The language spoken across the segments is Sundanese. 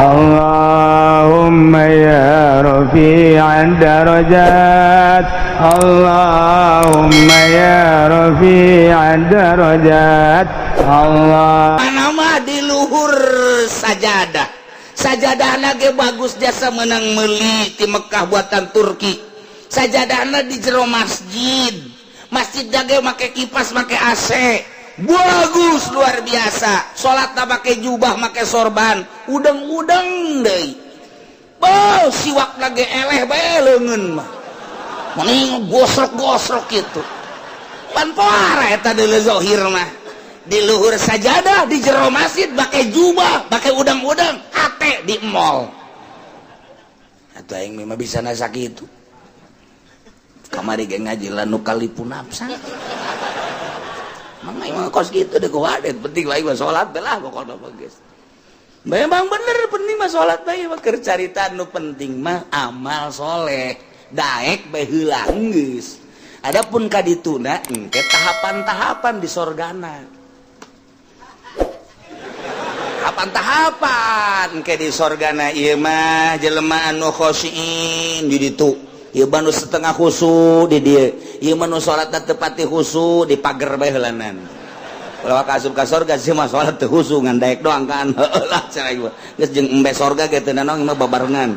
اللهم يا رفيع الدرجات، اللهم يا رفيع الدرجات، الله Nama di luhur sajadah, sajadah ge bagus, jasa menang meli di Mekah, buatan Turki. Sajadahna di jero masjid, masjid jaga make kipas, make AC, bagus luar biasa. Salat tak pakai jubah, make sorban, udang-udang deui. Oh, siwak lagi eleh bae leungeun mah mending gosrok-gosrok gitu. Pan poara eta deuleu zahir mah di luhur sajadah, di jero masjid, pakai jubah, pakai udang-udang, hate di mall. Atau aing memang bisa nasak itu kamari ge ngaji لا نكلف نفسا. Mang aing mah kos kitu deh, kuwadet penting bae mah salat lah pokokna mah geus. Memang bener, penting mah salat bae mah. Keur carita nu penting mah amal soleh, daek bae heula geus. Adapun kadituna engke tahapan-tahapan di sorgana, tahapan-tahapan ke di sorgana. Ieu mah jelema anu khosyin di ditu, ieu mah nu setengah khusu di dieu, ieu mah nu salatna teu pati khusu, di pager bae heulanan. Ulah ka asup ka sorga sih mah salat teu khusu, ngan daek doang kan. Heueuh lah cenah ieu geus jeung embe sorga ge teu nanaon mah babarengan.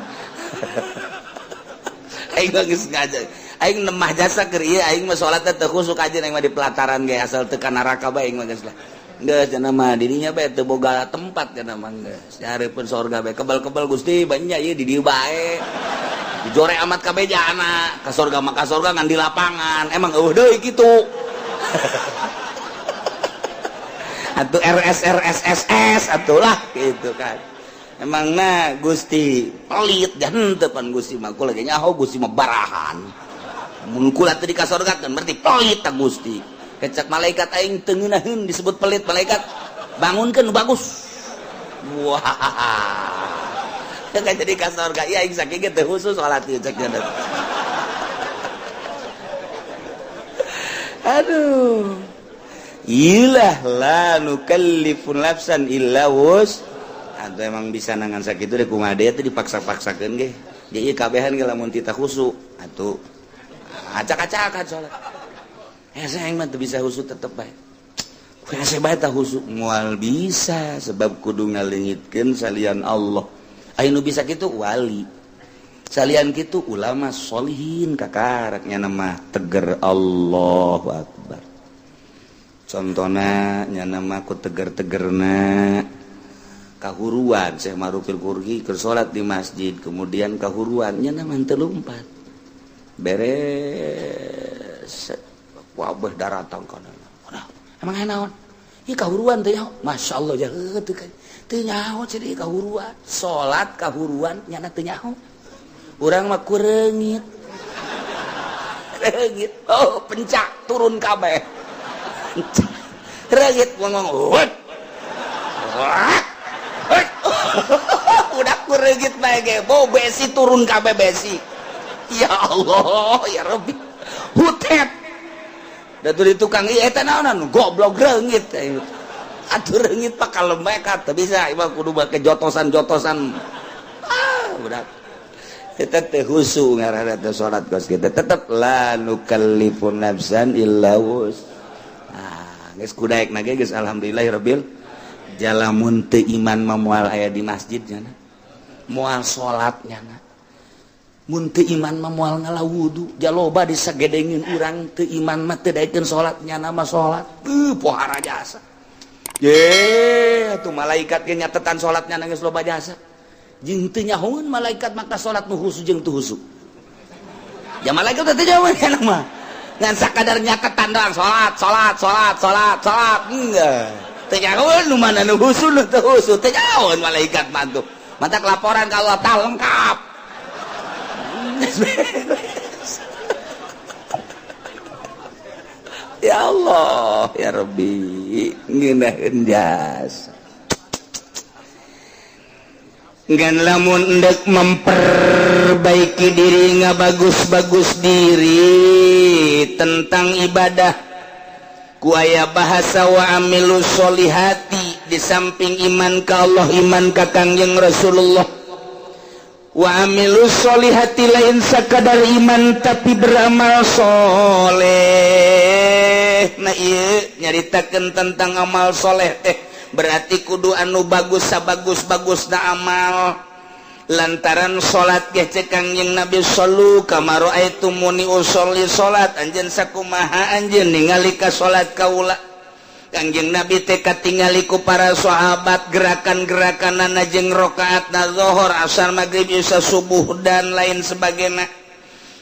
Aing mah geus ngaja, aing nemah jasa keur ieu. Aing mah salatna teu khusu kajeun, aing mah di pelataran ge asal teu ka neraka bae aing mah geus lah. Geus cenah mah dirinya bae teu boga tempat cenah mah, geus nyareupeun sorga bae kebal-kebal. Gusti banyak ieu di dieu bae dijore amat kabejana ka sorga mah, ka sorga ngan di lapangan emang eueuh deui kitu atuh RS RS SS atuh lah gitu kan. Emang nah Gusti pelit dan henteu pan Gusti mah, kula ge nyaho Gusti mah barahan. Mun kula teu dikasorgakeun berarti pelit ta Gusti. Kecak malaikat, aing teu ngeunaheun disebut pelit. Malaikat bangunkeun bagus, wah kan jadi ka sorga. Iya, aing saking ge teu khusus salat ieu cek nya. Aduh, ilah لا نكلف نفسا إلا وس atau emang bisa nangan sakitu deh. Kumaha deui teh dipaksa-paksakeun ge jadi kabehan ge lamun tita khusu atuh acak-acakan salat. Hese aing mah teu bisa khusu, tetep bae hese bae tah khusu, moal bisa sebab kudu ngaleungitkeun salian Allah. Aya nu bisa kitu wali, salian kitu ulama solihin, kakaraknya nama teger. Allahu akbar. Contohna nya nama ku teger-tegerna kahuruan Syekh Marufil Kurgi keur salat di masjid, kemudian kahuruan nya nama teu lumpat beres, wabah daratang kana. Emang aya naon ieu kahuruan teh nyaho? Masya Allah, ya teu teu nyaho jadi kahuruan salat, kahuruan nyana teu nyaho. Urang mah ku reungit reungit, oh, pencak turun kabeh. Reungit ngomong, "Wut wah." Udah ku reungit bae ge bau besi turun kabeh besi. Ya Allah ya Rabbi, hutet da tuh di tukang ieu eta naonan goblok reungit atuh. Reungit pak kalau mereka teu bisa ieu kudu make jotosan-jotosan. Ah, udah kita teh khusu ngaranna teh salat kos kita tetep لا نكلف نفسا إلا وس. Ah, geus kudaek na ge geus alhamdulillahirabbil. Jalamun teu iman mah moal aya di masjid nya, moal salat nya. Mun teu iman mah moal ngala wudu. Jaloba disagedengin urang teu iman mah teu daekeun salat, nyana mah salat. Pohara jasa ye atuh malaikat ge nyatetan salatnya geus loba jasa. Jeung teu nyahoeun malaikat maka salat nu khusu jeung teu khusu ya. Malaikat teh teu nyahoeun kana mah, ngan sakadar nyatetan doang, salat salat salat salat salat. Enggak teu nyahoeun nu mana nu khusu nu teu khusu, teu nyahoeun malaikat mah tuh. Mantak laporan ka Allah tah lengkap. Ya Allah ya Rabbi, ngeunaheun jasa. Ngan lamun endek memperbaiki diri, nggak bagus-bagus diri tentang ibadah, ku aya bahasa وعملوا الصالحات. Di samping iman ka Allah, iman ka Kangjeng Rasulullah, wa amilus sholihati, lain sakadar iman tapi beramal soleh. Nah, ieu nyaritakeun tentang amal soleh teh berarti kudu anu bagus, sabagus-bagus na amal, lantaran salat ge cek Kangjeng Nabi, "Shallu kama raaitumuni usolli." Salat anjeun sakumaha anjeun ningali ka salat kaula. Kangjeng Nabi teh katingali ku para sahabat gerakan-gerakan jeung rakaatna zuhur, asar, maghrib, isya, subuh, dan lain sebagainya.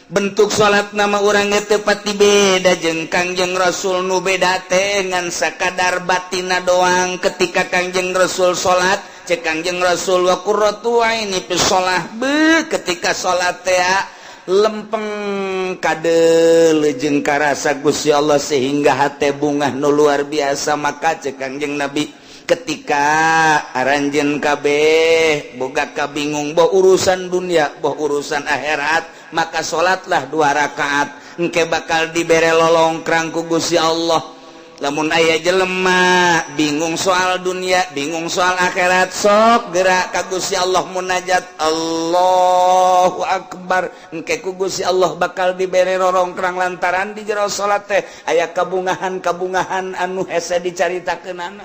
Bentuk salat nama urang teu pati beda jeung Kangjeng Rasul. Nu beda teh ngan sakadar batina doang. Ketika Kangjeng Rasul salat, cek Kangjeng Rasul, "Wa qurratu aini fi shalah." Be, ketika salat teh lempeng kadeuleu jeung karasa Gusti Allah sehingga hate bungah nu luar biasa. Maka cek Kangjeng Nabi, ketika aranjeun kabeh boga kabingung, boh urusan dunia, boh urusan akhirat, maka salatlah dua rakaat, engke bakal dibere lolongkrang ku Gusti Allah. Lamun aya jelema bingung soal dunia, bingung soal akhirat, sok gerak ka Gusti Allah, munajat, Allahu Akbar, engke ku Gusti Allah bakal dibere rorongkrang, lantaran di jero salat teh aya kabungahan-kabungahan anu hese dicaritakeunana.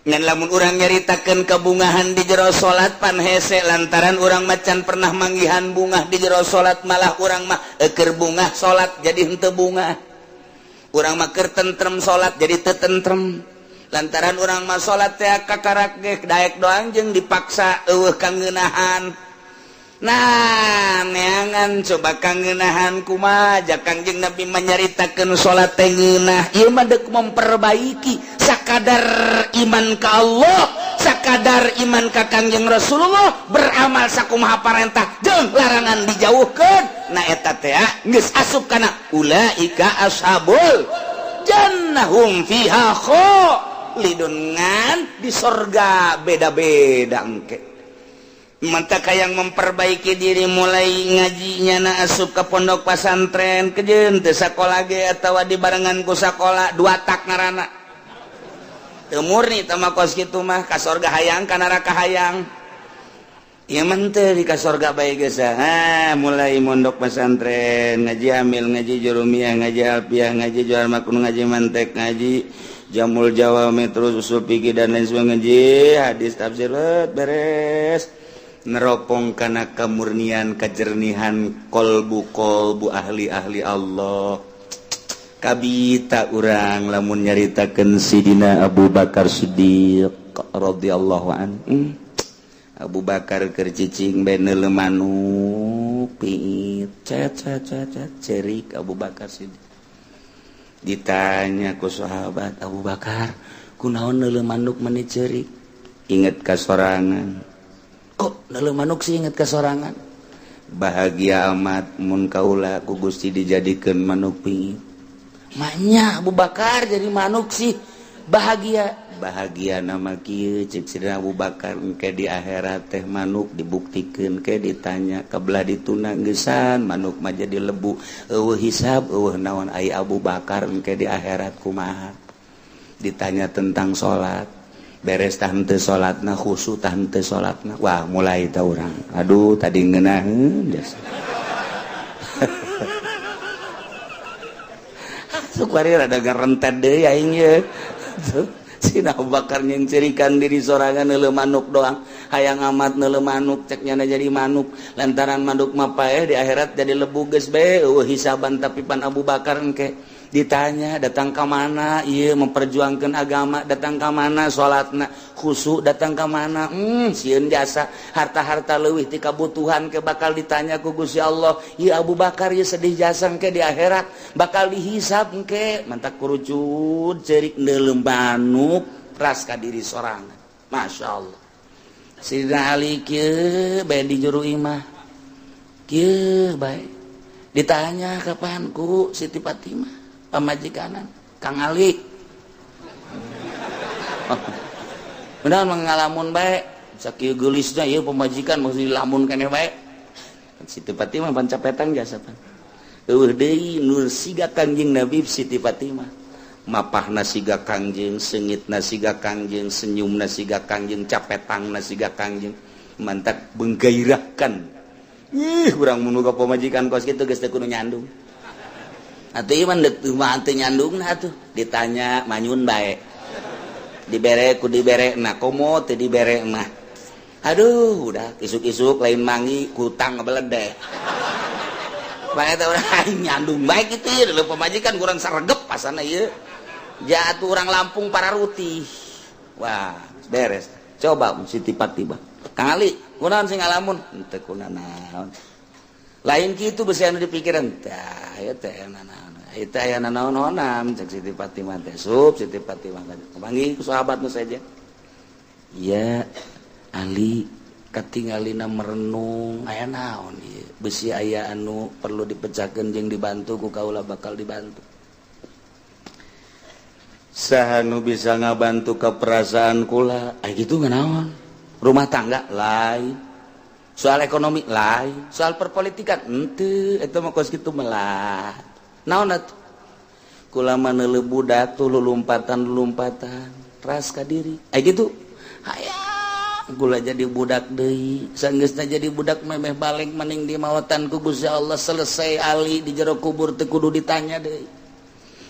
Ngan lamun urang nyaritakeun kabungahan di jero salat pan hese, lantaran urang macan pernah manggihan bungah di jero salat. Malah urang mah eker bungah salat jadi henteu bungah, urang mah keur tentrem salat jadi teu tentrem, lantaran urang mah salat teh kakarak ge daek doang jeung dipaksa, euweuh kangeunahan. Nah, neangan coba kangeunahan kumaha. Kangjeng Nabi menyaritakeun salat teh ngeunah. Ieu mah deuk memperbaiki sakadar iman ka Allah, sakadar iman ka Kangjeng Rasulullah, beramal sakumaha parentah jeung larangan dijauhkeun. Nah, eta teh geus asup kana ulaika ashabul jannah hum fiha khalidun. Ngan di sorga beda-beda engke. Mantap yang memperbaiki diri mulai ngajinya na asup ke pondok pesantren, kejen teu sakola ge atawa dibarengan ku sakola, dua tak ngarana teu murni tama. Kos kitu mah ka sorga hayang, ka neraka hayang. Ieu mah teu di ka sorga bae geus. Ha, mulai mondok pesantren, ngaji amil, ngaji jurumiyah, ngaji alfiah, ngaji jual makun, ngaji mantek, ngaji jamul jawami, terus usul fikih dan lain sebagainya, ngaji hadis, tafsir, beres, neropong karena kemurnian, kejernihan kolbu kolbu ahli-ahli Allah. Kabita urang lamun nyaritakeun Sidina Abu Bakar Siddiq radhiyallahu anhu. Abu Bakar keur cicing bae neuleu manuk piit, cet cet cet cet, cerik Abu Bakar Siddiq. Ditanya ku sahabat, "Abu Bakar, kunaon neuleu manuk meni cerik?" "Inget ka sorangan." "Kok neuleu manuk sih inget ka sorangan?" "Bahagia amat mun kaula ku Gusti dijadikeun manuk piit." "Maknya Abu Bakar jadi manuk sih bahagia?" "Bahagia nama kieu," cek Sidina Abu Bakar, "engke di akhirat teh manuk dibuktikeun ke ditanya kebelah dituna geusan manuk mah jadi lebu, euweuh hisab, euweuh naon. Ai Abu Bakar engke di akhirat kumaha? Ditanya tentang salat, beres tah henteu salatna, khusyuk tah henteu salatna?" Wah, mulai tah urang, aduh, tadi ngeunaheun jasa. Sok bari rada ngarentet deui aing ye. Sina Abu Bakar nyengcerikan diri sorangan neuleu manuk doang, hayang amat neuleu manuk, cek nyana jadi manuk, lantaran manuk mah paeh, di akhirat jadi lebu, geus bae euweuh hisaban. Tapi pan Abu Bakar engke ditanya, datang ke mana ieu memperjuangkan agama, datang ke mana salatna khusyuk, datang ke mana, sieun jasa harta-harta leuwih ti kabutuhan ke bakal ditanya ku Gusti Allah. Ieu Abu Bakar ieu sedih jasa, engke di akhirat bakal dihisab engke. Mantak kurucut cerik neuleu manuk ras ka diri sorangan. Masya Allah. Sidina Ali kieu bae di juru imah kieu bae, ditanya kapan ku Siti Fatimah pamajikanan, "Kang Ali, benar mengalamun bae sakieu geulisna ieu pamajikan, mesti lamun keneh bae?" Siti Fatimah pan capetan jasa pan eueuh deui nur siga Kangjeng Nabi. Siti Fatimah Mapahna siga Kangjeng, sengitna siga Kangjeng, senyumna siga Kangjeng, capetangna siga Kangjeng. Mantak menggairahkan. Ih, urang mun boga pamajikan kos kitu geus teu kudu nyandung. Atuh ieu mah deuk mah teu nyandungna atuh. Ditanya manyun bae. Dibere ku dibere na, komo teu dibere mah. Aduh, udah isuk-isuk lain mangi kutang ngebeledek. Bae teh urang nyandung bae kitu ieu pamajikan kurang saregep pasana ieu. Jatuh orang Lampung para rutih. Wah, beres. Coba Siti Fatimah. Kang Ali, kunaon sing ngalamun? Henteu kunanaon. Lain kitu besi anu dipikiran. Tah, ieu teh nanaon. Ieu teh aya nanaon-naonan cek Siti Fatimah teh. Sup Siti Fatimah panggil ku sahabat nu saja. Iya, Ali katingalina merenung aya naon ieu. Besi aya anu perlu dipecahkeun jeung dibantu ku kaula bakal dibantu. Saha nu bisa ngabantu ke perasaan kula? Ay gitu naon? Rumah tangga lain, soal ekonomi lain, soal perpolitikan henteu, eta mah kos kitu melah. Naon atuh? Kula mah neuleuh budak tuh lulumpatan-lulumpatan ras ka diri. Ay gitu. Hayang kula jadi budak deui. Sanggeusna jadi budak memeh balik maning di mawatan ku Gusti Allah, selesai Ali di jero kubur teu kudu ditanya deui.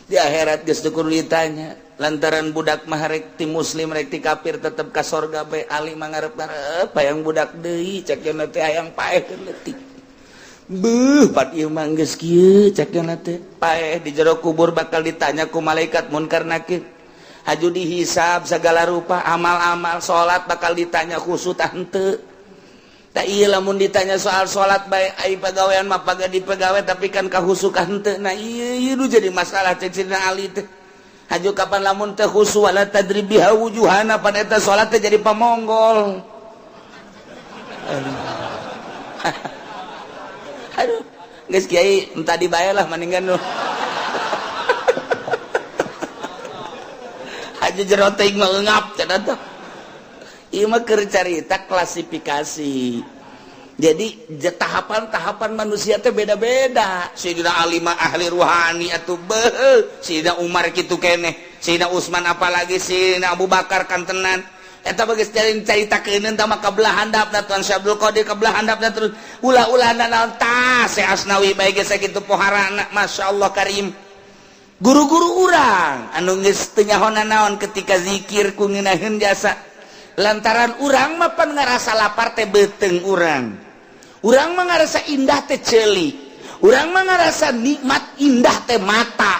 Di akhirat geus teu kudu ditanya lantaran budak mah rek ti muslim rek ti kafir tetep ka sorga bae. Ali mah ngarep-ngarep hayang budak deui, cek teh hayang paeh keur leutik. Beuh, pat ieu mah geus kieu, cek teh paeh di jero kubur bakal ditanya ku malaikat munkar nakir, haju dihisab segala rupa amal-amal, salat bakal ditanya khusyuk tah henteu. Tak iya lamun ditanya soal salat bae, ai pagawean mah paga di pagawe, tapi kan kahusukan henteu. Nah, iya iya nu jadi masalah cek Sidina Ali teh. Haju kapan lamun teh khusu, wala tadrib biha wujuhana, pan eta salat teh jadi pamonggol. Aduh, aduh, geus kiai entah dibayar lah mendingan nu haju jero teuing mah eungap cenah teh. Ieu mah keur carita klasifikasi. Jadi tahapan-tahapan manusia teh beda-beda. Sayyidina Ali mah ahli ruhani atuh beuh, Sayyidina Umar kitu keneh, Sayyidina Utsman apalagi, Sayyidina Abu Bakar kantenan. Eta geus caritakeun tah mah kabelah handapna Tuan Syekh Abdul Qadir, kabelah handapna terus ulah-ulah naon tah Syekh Asnawi bae geus sakitu poharana, masyaallah karim. Guru-guru urang anu geus teu nyaho naon ketika zikir ku ngeunaheun jasa. Lantaran urang mah pan ngarasa lapar teh beuteung urang, urang mah ngarasa indah teh ceuli, urang mah ngarasa nikmat indah teh mata.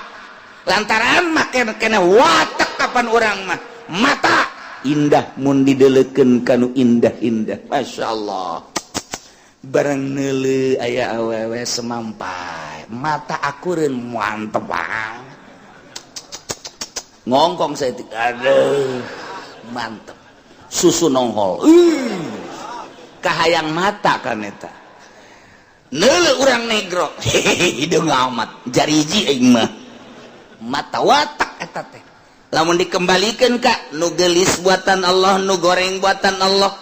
Lantaran mah kena watek kapan urang mah mata indah mun didelekeun kanu indah-indah, masyaallah. Barang neuleuh aya awewe semampai mata akureun, mantep banget ngongkong saya, aduh mantep, susu nongol kahayang mata kan eta. Neuleuh urang negro, hideung amat jariji aing mah, mata watak eta teh. Lamun dikembalikan ka nu gelis buatan Allah, nu goreng buatan Allah,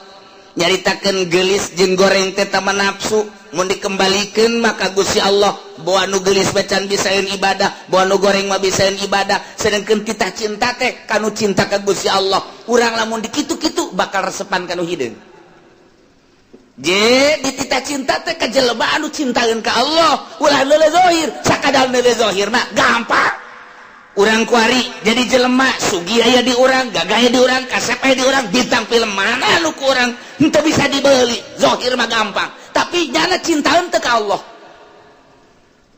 nyaritakeun gelis jeung goreng teh tama nafsu. Mun dikembalikan maka Gusti Allah bawa nu gelis bacan bisaeun ibadah, bawa nu goreng mah bisaeun ibadah, sedangkan kita cinta teh kanu cinta ka Gusti Allah. Urang lamun dikitu-kitu bakal resepan kanu hideung. Je ditita cinta teh ka jelema anu cintaeun ka Allah, ulah neuleuh zahir, sakadar neuleuh zahir mah gampang. Urang kuari jadi jelema sugih aya di urang, gagah aya di urang, kasep aya di urang, bintang film mana nu ku urang henteu bisa dibeli, zahir mah gampang. Tapi nyana cintaeun teu ka Allah.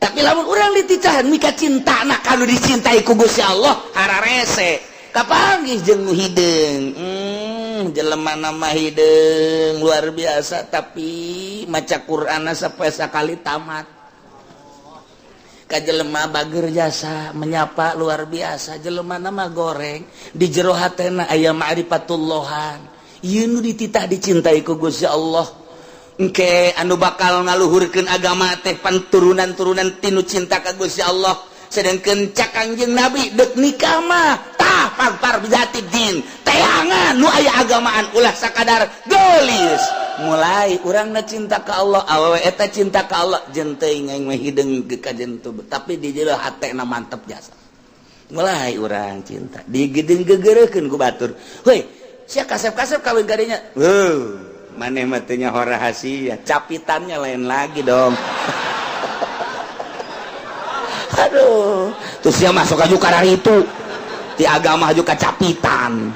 Tapi lamun urang diticahan mika cintana kanu dicintai ku Gusti Allah, hararese kapanggih jeung nu hideung. Jelema nama hideung luar biasa, tapi maca Qur'an sampai sakali tamat. Ka jelema bager jasa menyapa luar biasa, jelema nama goreng di jero hatena aya ma'rifatullahan. Ieu nu dititah dicintai ku Gusti Allah. Engke anu bakal ngaluhurkeun agama teh pan turunan-turunan tinu cinta ka Gusti Allah. Sedangkan cak Kangjeng Nabi dek nikah mah tah pagpar bizati din, teangan nu aya agamaan, ulah sakadar gelis. Mulai urangna cinta ka Allah, awewe eta cinta ka Allah, jeung teuing aing mah hideung ka jeung tapi di jero hatena mantep jasa. Mulai urang cinta digedeng gegerekeun ku batur. Heuy, sia kasep-kasep kawin kadinya. Heuh, maneh mah teu nyaho rahasia, capitannya lain lagi dong. Aduh, terus dia masuk aja karena itu di agama juga capitan.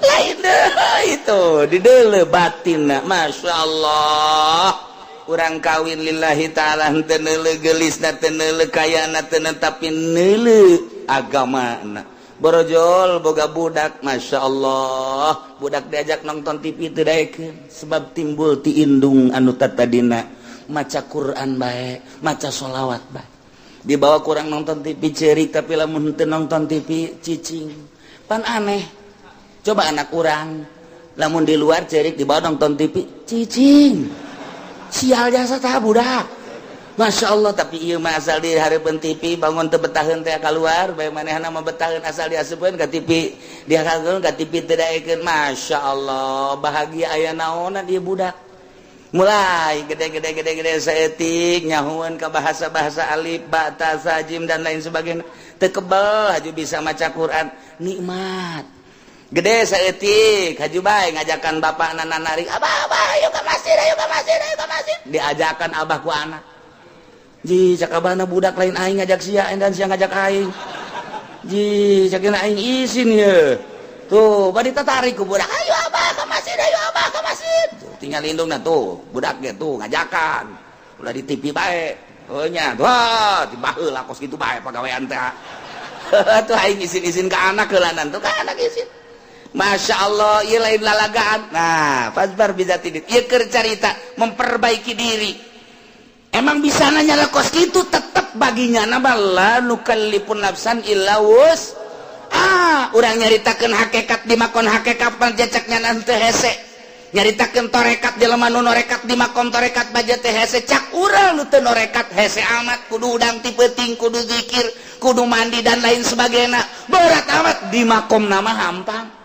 Lain deh itu di dele batin, masya Allah. Urang kawin lillahi ta'ala henteu neuleuh geulisna, teu neuleuh kayana, teu tapi neuleuh agamana. Borojol boga budak, masya Allah, budak diajak nonton TV teu daekeun sebab timbul ti indung anu tatadina maca Quran bae, maca sholawat bae. Dibawa kurang nonton TV cerik, tapi lamun teu nonton TV cicing. Pan aneh. Coba anak urang lamun di luar cerik, dibawa nonton TV cicing. Sial jasa tah budak. Masya Allah, tapi ieu mah asal di hareupeun TV bangun teu betaheun teh keluar bae, manehna mah betaheun asal diasupkeun ka TV, dihakeun ka TV teu daekeun. Masya Allah, bahagia aya naonan ieu budak. Mulai gede-gede gede-gede saeutik nyahuan ke bahasa-bahasa alif ba ta sa jim dan lain sebagainya, teu kebel haju bisa maca Quran, nikmat. Gede saeutik haju bae ngajakan bapak nana narik, "Abah, abah, ayo ke masjid, ayo ke masjid, ayo ke masjid." Diajakan abah ku anak. Ji, cak abahna, budak lain aing ngajak sia dan sia ngajak aing. Ji, cak aing isin ye. Tuh, badi tertarik ku budak, "Ayo abah ke masjid, ayo abah ke masjid." Tuh, tinggal indungna tuh, budak ge tuh ngajakan. Ulah di TV bae. Oh nya, wah, di baheula kos kitu bae pagawean teh. Tuh aing isin-isin ke anak heulanan tuh, ka anak isin. Masya Allah, ieu lain lalagaan. Nah, fasbar bisa tidak. Ieu keur carita memperbaiki diri. Emang bisa nanya lah kos kitu, tetep baginya nama la nukallifun nafsan illa wus. Ah, urang nyaritakeun hakikat di makom hakikat panjacaknya nanti hese. Nyaritakeun torekat jelema nu norekat di makom torekat baja teh hese, cak urang nu teu norekat hese amat, kudu udang ti peuting, kudu zikir, kudu mandi dan lain sebagainya. Berat amat di makom nama hampang.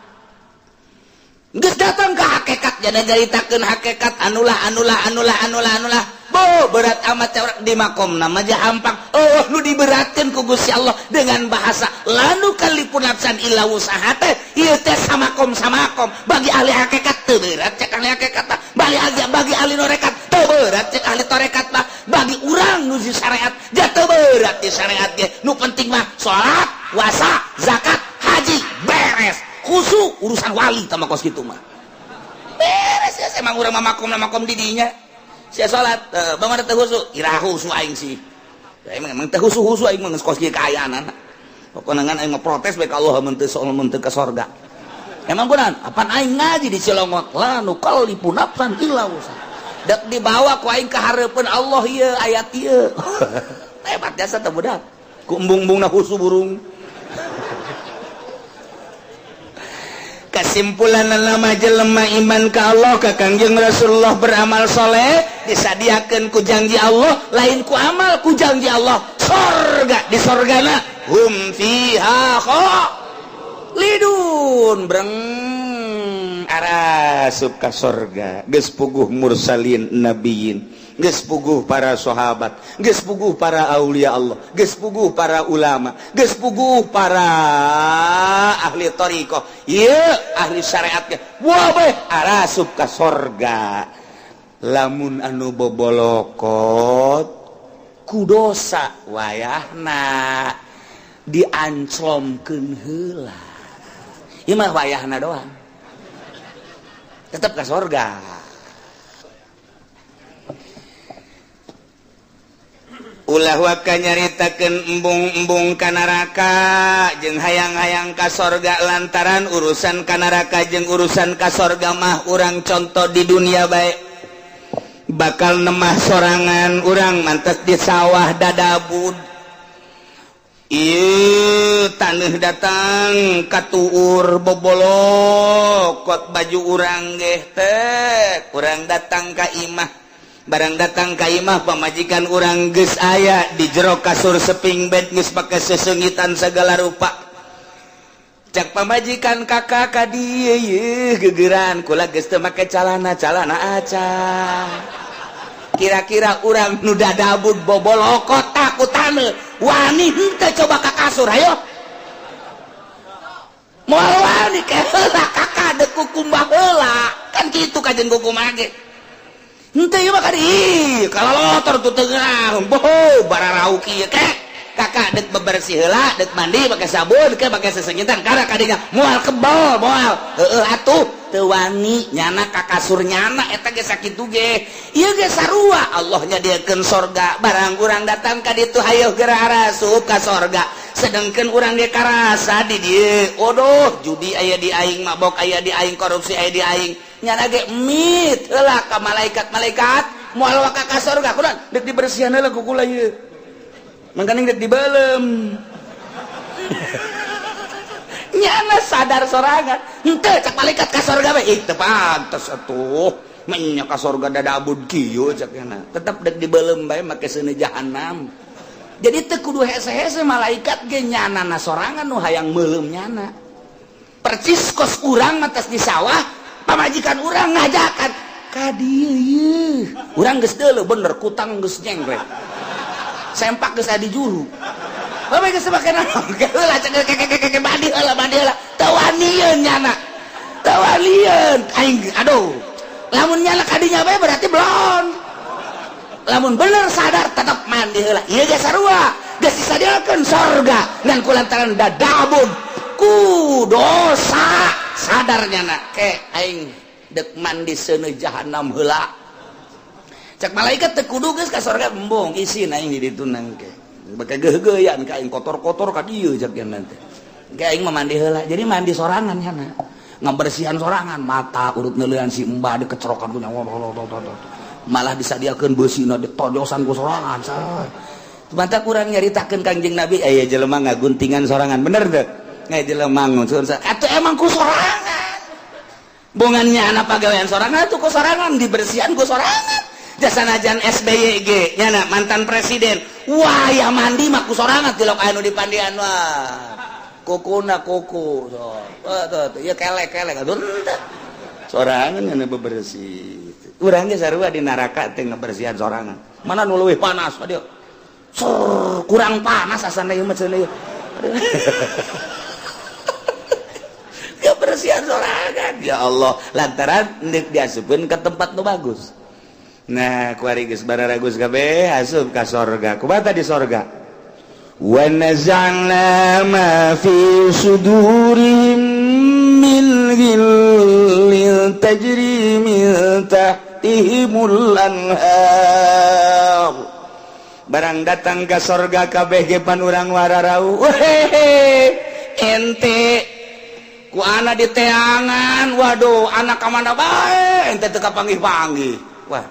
Geus datang ke hakikat jadi nyaritakeun hakikat anulah anulah anulah anulah anulah. Bo berat amat di makom nama aja hampang. Oh, nu diberatkeun ku Gusti Allah dengan bahasa la nukallifun nafsan illa wusaha teh ieu teh samakom samakom. Bagi ahli hakikat teu berat cek ahli hakikat mah. Bagi ahli norekat teu berat cek ahli torekat mah. Bagi urang nu di syariat ja teu berat di syariat ge. Nu penting mah salat, puasa, zakat, haji beres. Khusu urusan wali sama kos kitu mah. Beres ya, emang urang mah makom makom di dinya. Sia salat, bagaimana teu khusu? Iraha khusu aing sih. Ya, emang emang teu khusu-khusu aing mah geus kos kieu kaayaan. Pokona ngan aing mah protes bae ka Allah mun teu soal mun teu ka sorga. Emang kunaon? Apan aing ngaji di Cilongot, la nukallifu nafsan illa wusaha. Dek dibawa ku aing ka hareupeun Allah ieu ayat ieu. Hebat jasa teh budak. Ku embung-embungna khusu burung. Kesimpulan nama jelema iman ka Allah, ka Kangjeng Rasulullah, beramal soleh, disadiakeun ku janji Allah, lain ku amal, ku janji Allah sorga. Di sorgana hum fiha khalidun, breng arasup ka sorga. Geus puguh mursalin, nabiyin, geus puguh para sahabat, geus puguh para aulia Allah, geus puguh para ulama, geus puguh para ahli thariqah, ieu ahli syariat ge wah bae arasup ka sorga. Lamun anu bobolokot ku dosa wayahna dianclomkeun heula, ieu mah wayahna doang tetep ka sorga. Ulah waka nyaritakeun embung-embung ka neraka jeung hayang-hayang ka sorga, lantaran urusan ka neraka jeung urusan ka sorga mah urang contoh di dunia bae bakal nemah sorangan. Urang mantes di sawah dadabud, ieu taneuh datang katuur bobolokot baju urang geh teh. Urang datang ka imah, barang datang ka imah pamajikan urang geus aya di jero kasur seping bed, geus pake sesengitan segala rupa. Cak pamajikan, "Kakak ka dieu ye gegeran kula geus teu make calana, calana aca." Kira-kira urang nu dadabud bobolokot ku taneuh wani henteu coba ka kasur? Ayo, moal wani. Ke heula kakak dek kukumbah heula, kan kitu kajen kukumbah ge henteu ieu mah kan. Ih, kalalotor tuh tengah boho bararau kieu. Ke kakak dek bebersih heula, dek mandi pakai sabun, ke pakai sesengitan karena kadinya moal kebal, moal heueuh atuh teu wani nyana ka kasur nyana eta ge. Sakitu ge ieu ge sarua, Allah nyadiakeun sorga. Barang urang datang ka ditu, hayo geura arasup ka sorga, sedangkan urang ge karasa di dieu, odoh, judi aya di aing, mabok aya di aing, korupsi aya di aing. Nyana ge mit heula ka malaikat-malaikat, moal waka ka sorga. Kunaon? Dek dibersihan heula ku kula ieu, mangkaning dek dibelem. Nyana sadar sorangan henteu. Cak malaikat, ka sorga bae. Ih, teu pantes atuh menya ka sorga dadabud kieu, cak nyana. Tetep dek dibelem bae make seuneu jahanam. Jadi teu kudu hese-hese malaikat ge, nyana na sorangan nu hayang meuleum. Nyana percis kos urang matas di sawah, pamajikan urang ngajakan ka dieu ieu, urang geus deuleu bener kutang geus nyengklek, sempak geus aya di juru. Bapak geus make naon? Heula cek ke mandi heula, mandi heula. Teu wanieun nyana. Teu wanieun. Aing aduh. Lamun nyana kadinya bae berarti belum. Lamun bener sadar tetap mandi heula. Ieu ge sarua. Geus disadiakeun sorga ngan kulantaran dadabud ku dosa, sadar nyana, ke aing dek mandi seuneu jahanam heula. Cek malaikat, teu kudu geus ka sorga, embung isin aing di ditu nangke. Beke geugeuyan ka aing, kotor-kotor ka dieu, cek nanti. Ke aing mah mandi heula. Jadi mandi sorangan nyana. Ngabersihan sorangan, mata urut neuleuan si embah dikecerokan ku nyawa. Malah disadiakeun beusina, ditojosan ku sorangan. Mantap, kurang nyaritakeun Kangjeng Nabi aya jelema ngaguntingan sorangan, bener teu? Aya jelema nguncun atuh emang ku sorangan. Bongannya anak pagawean sorangan atuh ku sorangan, dibersihan ku sorangan. Jasa najan SBY ge nyana mantan presiden, wah ya mandi mah ku sorangan, tilok anu dipandian, wah kukuna kuku so tuh tuh ya kelek kelek atuh sorangan nyana bebersih. Urang ge sarua di neraka teh ngebersihan sorangan. Mana nu leuwih panas dia? Sor, kurang panas asana ieu mah cenah ieu. Kebersihan sorangan, ya Allah, lantaran deuk diasupkeun ke tempat nu bagus. Nah, kuari geus bararagus kabeh asup ka sorga. Kumaha di sorga? Wa naza'na ma fi sudurihim min ghillin tajri min tahtihimul anhar. Barang datang ke sorga kabeh ge pan urang wararau. Wehehe, ente ku ana di teangan, waduh, anak ka mana bae ente teu kapanggih-panggih. Wah,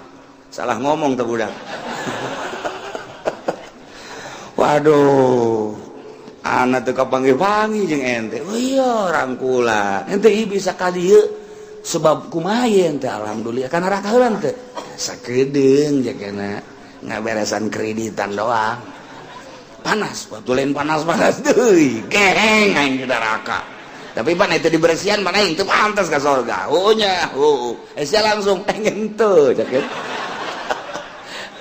salah ngomong tuh budak. Waduh, anak teu kapanggih-panggih jeung ente. Oh iya, rangkula ente ieu bisa ka dieu sebab kumaha ente? Alhamdulillah kana neraka heula teh sakedeung jakena ngaberesan kreditan doang. Panas waktu lain, panas-panas deui geheng aing di neraka. Tapi pan itu dibersihan mana aing teu pantas ka sorga. Oh nya, oh eh sia langsung pengen teu cak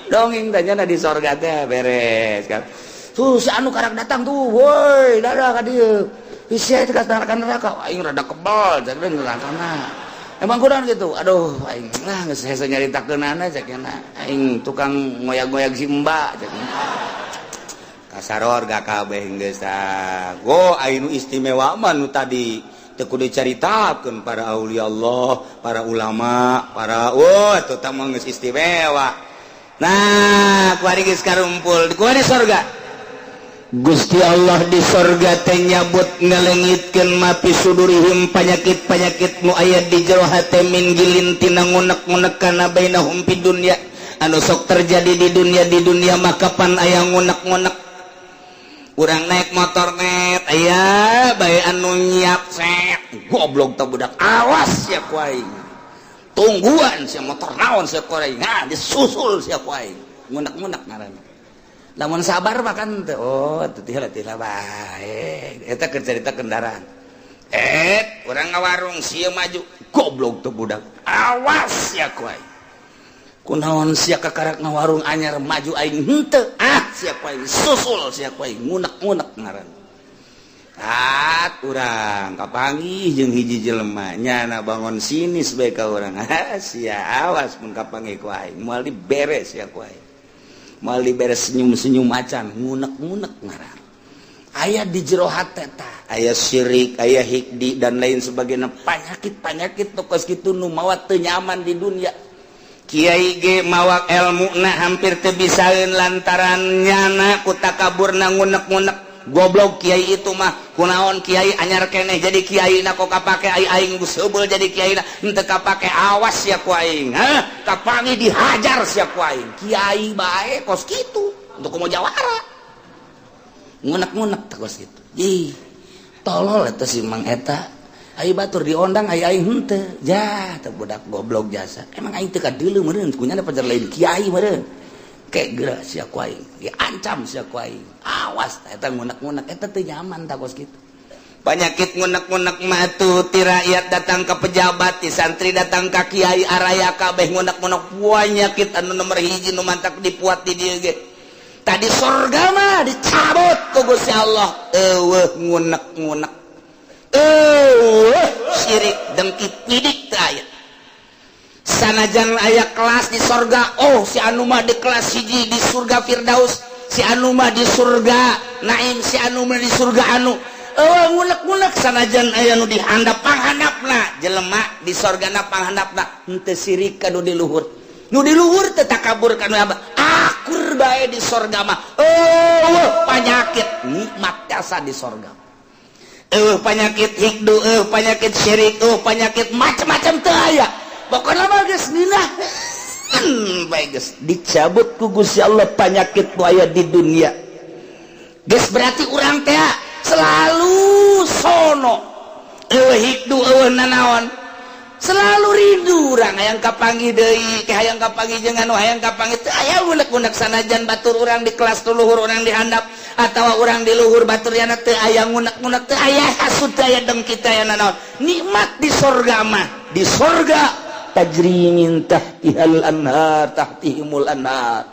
dongeng tanya di sorga teh beres kan. Tuh si anu karak datang tuh, woi, dadah ka dieu. Sia itu ka neraka, neraka aing rada kebal cak neraka na. Emang kurang gitu, aduh, aing lah geus hese nyaritakeunana, cak aing tukang ngoyag-ngoyag si mbak, cak. Kasaror gak kabeh geus. Go anu istimewa mah nu tadi teu kudu dicaritakeun, para aulia Allah, para ulama, para wah itu tah mah geus istimewa. Nah, kuari geus karumpul kuari sorga. Gusti Allah di sorga teh nyabut, ngalengitkeun ma fi sudurihim, panyakit-panyakit nu aya di jero hate, min ghillin, tina ngunek-ngunek, kana bainahum fid dunya, anu sok terjadi di dunia. Di dunia maka pan aya ngunek-ngunek. Urang naik motor net aya bae anu nyiap set, goblok teh budak, awas sia ku aing, tungguan sia motor naon sia ku aing. Nah, disusul sia ku aing, ngunek-ngunek ngaranna. Lamun sabar mah kan teu, oh teu teh lah bae eta keur cerita kendaraan. Eh, urang ngawarung sia maju, goblok teh budak, awas sia ku aing. Kunaon sia kakarak ngawarung anyar, maju aing henteu? Ah, sia ku aing susul, sia ku aing ngunek-ngunek ngaran. Ah, urang kapanggih jeung hiji jelema, nyana bangun sinis bae ka urang. Ah, sia awas mun kapanggih ku aing, moal diberes sia ku aing, moal diberes. Senyum-senyum acan, ngunek-ngunek ngaran. Aya di jero hate tah, aya syirik, aya hikdi, dan lain sebagainya, penyakit-penyakit tokos kitu nu mawa teu nyaman di dunia. Kiai ge mawa ilmu na hampir teu bisaeun lantaran nyana ku takaburna, ngunek-ngunek. Goblok kiai itu mah, kunaon kiai anyar keneh jadi kiai na kok kapake? Ai aing geus heubeul jadi kiai na henteu kapake. Awas sia ku aing, hah, kapanggih dihajar sia ku aing. Kiai bae kos kitu, untuk komo jawara ngunek-ngunek teh kos kitu. Ih, tolol eta si Mang eta. Ayo batur diondang, ayo aing henteu. Ja teu, budak goblok jasa. Emang aing teu kadeuleu meureun kunyana pajar lain kiai meureun. Kayak geura sia ku aing diancam sia ku aing, awas. Eta ngunek-ngunek eta teu nyaman tah kos kitu. Penyakit ngunek-ngunek mah tuh ti rakyat datang ke pejabat, ti santri datang ke kiai, araya kabeh ngunek-ngunek. Penyakit anu nomor hiji nu mantak dipuat di dieu ge. Tadi sorga mah dicabut ku Gusti Allah, eueuh ngunek-ngunek, eueuh syirik, dengki, pidik teu aya. Sanajan aya kelas di sorga, oh, si anu mah di kelas hiji di surga Firdaus, si anu mah di surga Naim, si anu mah di surga anu, eueuh ngunek-ngunek. Sanajan aya nu dihandap, panghandapna jelema di sorgana, panghandapna henteu sirik ka nu di luhur, nu di luhur teu takabur ka nu abah, akur bae di sorga mah. Eueuh panyakit, nikmat jasa di sorga. Eueuh panyakit hikdu, eueuh panyakit syirik, eueuh panyakit macam-macam teu aya. Pokokna mah geus ngeunah bae, geus dicabut ku Gusti Allah panyakit nu aya di dunia. Geus berarti urang teh selalu sono, eueuh hikdu, eueuh nanaon, selalu rindu urang hayang kapanggih deui ke, hayang kapanggih jeung anu, hayang kapanggih. Teu aya unek-unek sanajan batur urang di kelas luhur, urang di handap atawa urang di luhur batur yana, teu aya ngunek-ngunek, teu aya hasud, teu aya dengki, teu aya nanaon. Nikmat di sorga mah. Di sorga tajri min tahtihal anhar, tahtihimul anhar.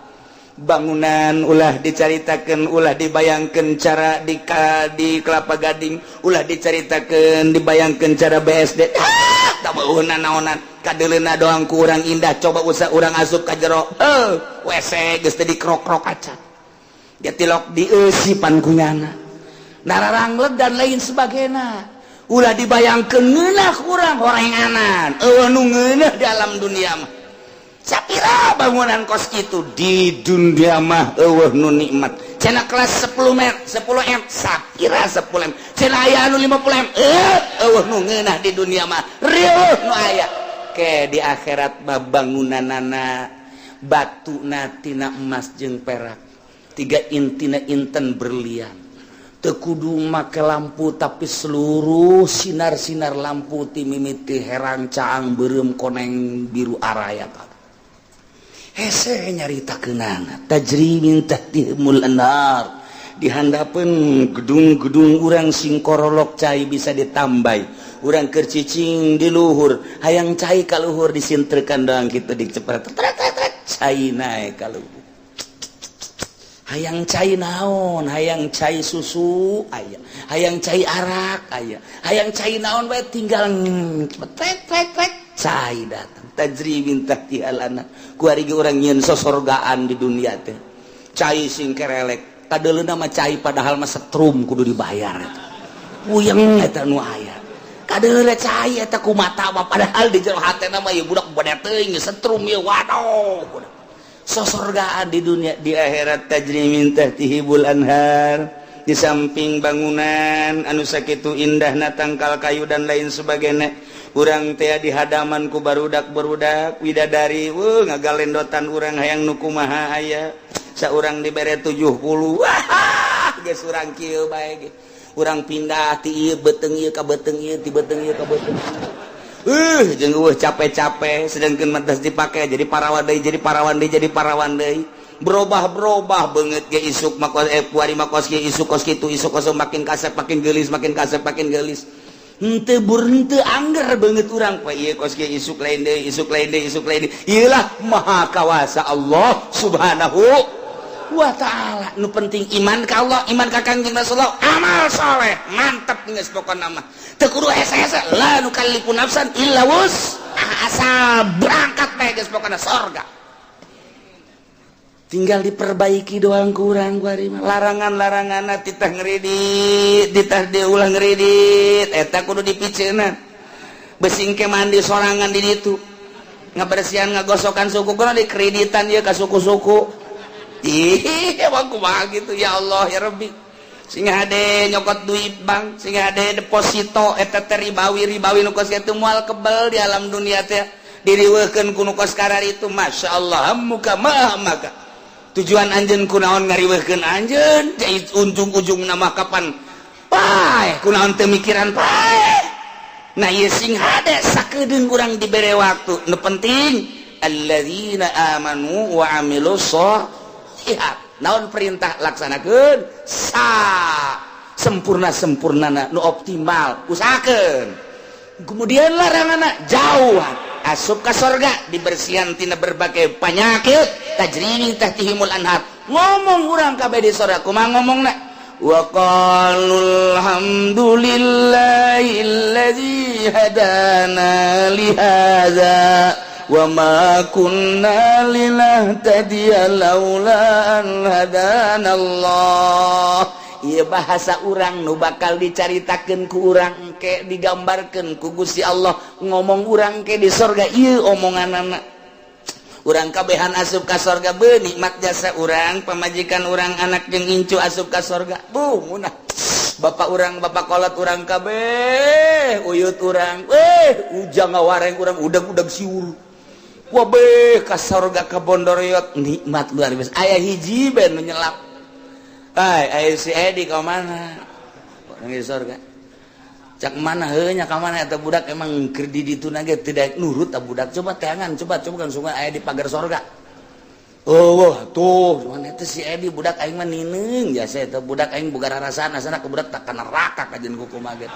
Bangunan ulah dicaritakan, ulah dibayangkan cara di Kelapa Gading, ulah dicaritakan, dibayangkan cara BSD. Ah, tak naonan, kadeleuna doang ku urang indah. Coba usah urang asup ka jero, eh, WC geus teh dikrok-krok kaca, dia tilok dieusipan ku nyana, nararangleg dan lain sebagainya. Ulah dibayangkeun ngeunah kurang horenganan, eueuh nu ngeunah di alam dunia mah. Sapira bangunan kos itu di dunia mah eueuh nu nikmat. Cenah kelas 10 m, 10 m, sapira 10 m, cenah aya anu 50 m, eh, eueuh nu ngeunah di dunia mah, rieuh nu aya ke di akhirat mah. Bangunanana batuna tina emas jeung perak, tiga intina inten berlian. Teu kudu make lampu, tapi seluruh sinar-sinar lampu ti mimiti herang, caang, beureum, koneng, biru, araya hese nyaritakeunana. Tajri min tahtihimul anhar. Dihandapeun gedung-gedung urang sing korolok, cai bisa ditambah. Urang keur cicing di luhur, hayang cai ka luhur, disintrekan doang kitu, dicepet cai naek ka luhur. Hayang cai naon, hayang cai susu aya, hayang cai arak aya, hayang cai naon bae, tinggal cepet trek trek, cai datang. Tajri min tahtihal anhar. Kuari ge urang nyieun sosorgaan di dunia teh, cai sing kerelek, kadeuleuna mah cai, padahal mah setrum kudu dibayar eta. Puyeng eta nu aya. Kadeuleuna cai eta ku mata mah, padahal di jero hatena mah ieu budak bade teuing setrum ieu. Waduh, budak sosorgaan di dunia. Di akhirat tajri min tahtihimul anhar. Di samping bangunan anu sakitu indahna, tangkal kayu dan lain sebagainya, urang teh di hadaman ku barudak barudak widadari, wuh, ngagalendotan. Urang hayang nu kumaha aya, saurang dibere 70. Wah, geus urang kieu bae ge. Urang pindah ti ieu beuteung ieu ka beuteung ieu, ti beuteung ieu ka beuteung ieu, jeung eueuh capek-capek. Sedangkan mah dipake jadi parawan deui, jadi parawan deui, jadi parawan deui, berubah-berubah banget ge. Isuk mah eh, kuari mah kos kieu, isuk kos kitu, isuk kos, makin kasep makin geulis, makin kasep makin geulis. Henteu bur henteu angger beungeut urang poe ieu kos kieu, isuk lain deui, isuk lain deui, isuk lain deui. Ieu lah maha kawasa Allah Subhanahu wa Ta'ala. Nu penting iman ka Allah, iman ka Kangjeng Rasulullah, amal soleh, mantap geus pokona mah. Teu kudu hese-hese, la nukallifu nafsan illa wus, asal berangkat bae geus pokona sorga. Tinggal diperbaiki doang kurang larangan-larangan, titah ngeridit, titah diulah ngeridit, eta kudu dipiceunan. Besing ke mandi sorangan di ditu, ngabersihan, ngagosokan suku kudu dikreditan ieu ka suku-suku. Ih, emang kumaha gitu? Ya Allah, ya Rabbi. Sing hade nyokot duit bank, sing hade deposito, eta teh ribawi. Ribawi nu kos kitu moal kebel di alam dunia teh, diriweuhkeun ku nu kos itu. Masya Allah, muka mah maka tujuan anjeun kunaon ngariweuhkeun anjeun? Ujung-ujung nama kapan paeh? Kunaon teu mikiran paeh? Nah, ieu sing hade sakedeung urang dibere waktu. Nu penting alladzina amanu wa amilus sholihat. Naon perintah, laksanakeun sa sempurna sempurnana, nu optimal usahakeun. Kemudian larangan jauh, asup ka sorga, dibersihan tina berbagai penyakit, tajri min tahtihimul anhar. Ngomong urang kabeh di sorga kumaha ngomongna? Wa qalu alhamdulillahilladzi hadana li hadza wa ma kunna linahtadiya laula an hadana Allah. Ieu bahasa urang nu bakal dicaritakeun ku urang ke, digambarkeun ku Gusti Allah. Ngomong urang ke di sorga ieu omonganana. Urang kabehan asup ka sorga, be nikmat jasa urang, pamajikan urang, anak jeung incu asup ka sorga. Bu munah bapak urang, bapak kolot urang kabeh, uyut urang, eh, ujang ngawareng urang, udag-udag siur. Wabeh ka sorga, ka bondoroyot, nikmat luar biasa. Aya hiji ben nu nyelap. Hai, ayo si Edi ka mana? Orang di sorga. Cak mana heuh nya ka mana eta budak? Emang keur di ditu ge tidak nurut eta budak. Coba teangan, coba coba kan sungai aya di pagar sorga. Oh, wah, tuh, cuman eta si Edi budak aing mah nineung jasa eta budak aing boga rarasaan asana ke budak tak ka neraka kajeun kumaha ge.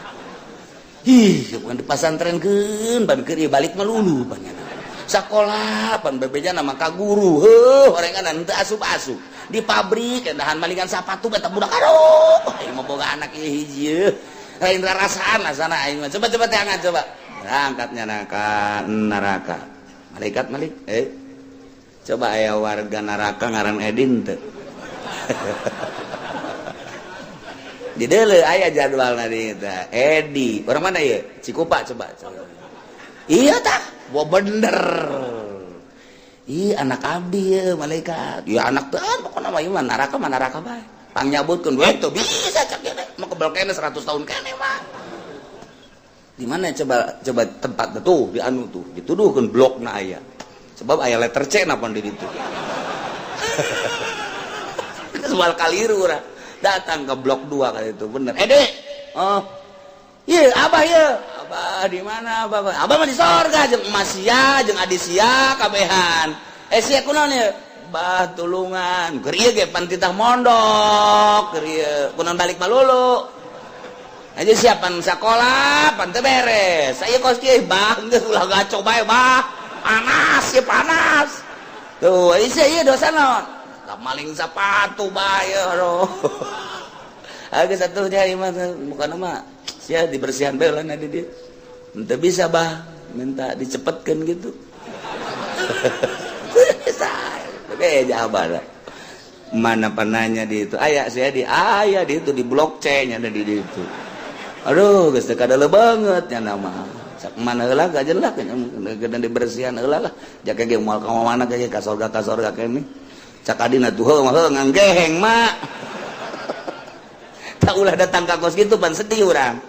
Ih, bukan dipasantrenkeun, ban keur balik mah lulu pan sakola, pan bebeja nama ka guru, heuh, orengan teu asup-asup. Di pabrik dahan malingan sapatu eta budak. Aduh, aing mah boga anak ieu hiji lain rarasaan asana aing mah. Coba coba teangan, coba berangkatnya neraka neraka malaikat malik, eh, coba aya warga neraka ngaran Edin teu di deuleu? Aya jadwal di eta Edi orang mana ya? Cikupa. Coba, coba. Iya tah. Wah, bener. Ih, anak abdi ya, malaikat. Ya anak teh pokoknya mah ieu mah neraka mah neraka bae. Pang nyabutkeun we teu bisa cak ieu mah, kebel kene 100 tahun kene mah. Di mana coba coba tempat tuh di anu tuh dituduhkeun blokna aya. Sebab aya letter C napa di ditu. Soal kaliru urang. Datang ke blok 2 kali itu bener. Eh, Dek. Oh. Iya, Abah ya. Abah di mana Abah? Abah mah di sorga jeung emas sia, jeung adi sia kabehan. Eh, sia kunaon ieu? Bah, tulungan. Keur ieu ge pan titah mondok, keur ieu kunaon balik malulu. Aja siapan sekolah, pan teu beres. Saya kos kieu, bah, geus ulah gaco bae, bah. Panas ya panas. Tuh, sia ieu dosa naon? Da maling sepatu bae, aduh. Agak satu ieu mah bukan nama sia dibersihan bae lah di dia. Ente bisa bah minta dicepetkan gitu. Bisa. Oke, jawaban. Mana penanya di itu? Aya saya di aya di itu di blok C nya ada di itu. Aduh, geus teu kadele banget nya nama. Sak mana heula gajen lah geudan dibersihan heula lah. Jaka ge moal ka mana ge ka sorga kene. Cak adina tuh heuh mah heuh nganggeheng mak. Tak ulah datang ka kos gitu pan sedih urang.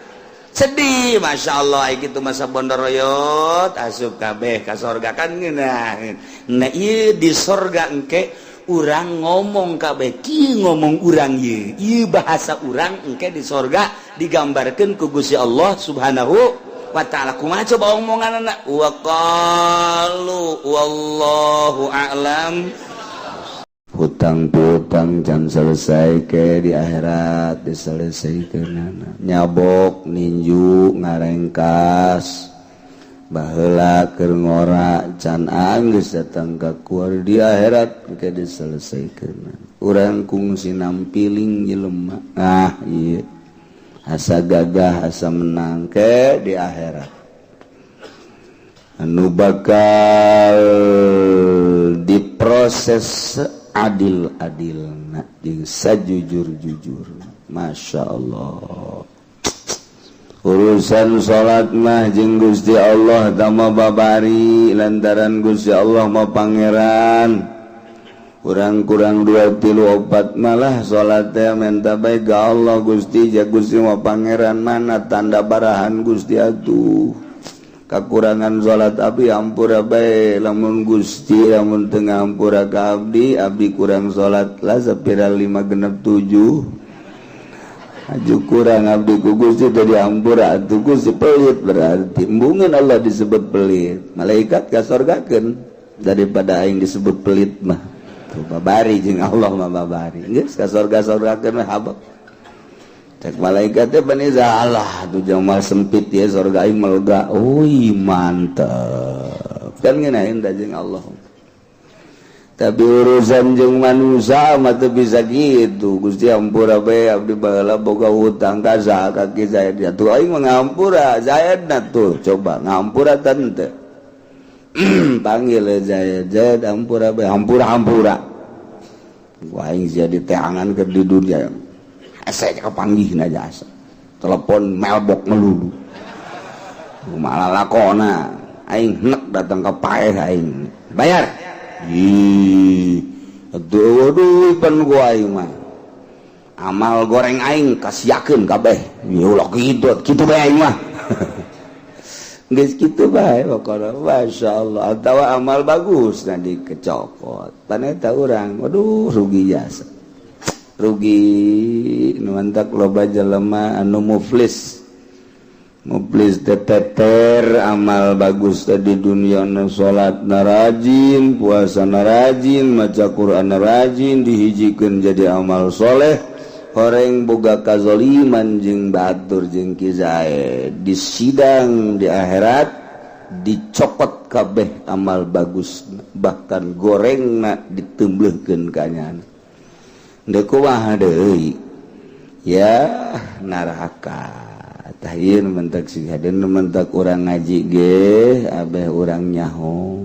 Sedih, Masya Allah gitu masa bondoroyot asup kabeh ka sorga kan ngeunah. Nah, ieu di sorga engke urang ngomong kabeh kieu, ngomong urang ieu. Ieu bahasa urang engke di sorga digambarkeun ku Gusti Allah Subhanahu wa Ta'ala. Kumaha coba omonganna? Wa qalu wallahu a'lam. Hutang piutang can selesai ke di akhirat diselesaikan, nyabok. Mabok, ninju, ngarengkas. Baheula keur ngora can geus datang ka kuar, di akhirat ke diselesaikan. Urang kungsi nampiling jelema, ah iya, asa gagah, asa menang ke di akhirat anu bakal diproses adil-adil jeung sajujur-jujur. Masya Allah, urusan salat mah jeung Gusti Allah tama babari, lantaran Gusti Allah mah Pangeran. Kurang kurang dua tilu opat malah salat teh menta bae ka Allah. Gusti ja, Gusti mah Pangeran, mana tanda barahan Gusti atuh? Kakurangan salat abdi ampura bae. Lamun Gusti lamun teu ngampura ka abdi, abdi kurang salat lah sapira lima genep tujuh aju kurang abdi ku Gusti tadi ampura atuh. Gusti pelit berarti. Embungeun Allah disebut pelit, malaikat kasorgakeun daripada aing disebut pelit mah. Tuh babari jeung Allah mah, babari geus ka sorga-sorgakeun mah habak. Cek malaikat teh bani Allah tuh jamal sempit ya, sorga aing melega. Ui, mantep kan ngeunaheun da jeung Allah. Tapi urusan jeung manusia mah teu bisa gitu. Gusti, ampura bae, abdi baheula boga hutang ka saha, ka Ki Zaid. Atuh aing mah ngampura Zaid na tuh. Coba ngampura tante, panggil Zaid. Zaid, ampura bae, ampura, ampura. Gua aing jadi teangan ke di dunia asa kepanggih aja, asa telepon melbok melulu malah lakona. Aing nek datang ke paeh aing bayar. Ih, aduh, aduh, pan gua aing mah amal goreng aing kasiakeun kabeh. Ya ulah kitu, kitu bae aing mah. Geus kitu bae pokona, masyaallah, atawa amal bagus nah dikecokot. Pan eta urang, waduh, rugi jasa. Rugi nu mantak loba jelema anu muflis. Muflis teteter amal bagus tadi dunia na, salat na rajin, puasa na rajin, maca Quran na rajin, dihijikeun jadi amal soleh. Horeng boga kazoliman jeung batur jeung Ki Zaid, di sidang di akhirat dicopot kabeh amal bagus, bahkan gorengna ditemblehkeun kanyana. Deuk kumaha deui ya, neraka. Tah ieu mentak sing hadeun, mentak urang ngaji ge abeh urang nyaho.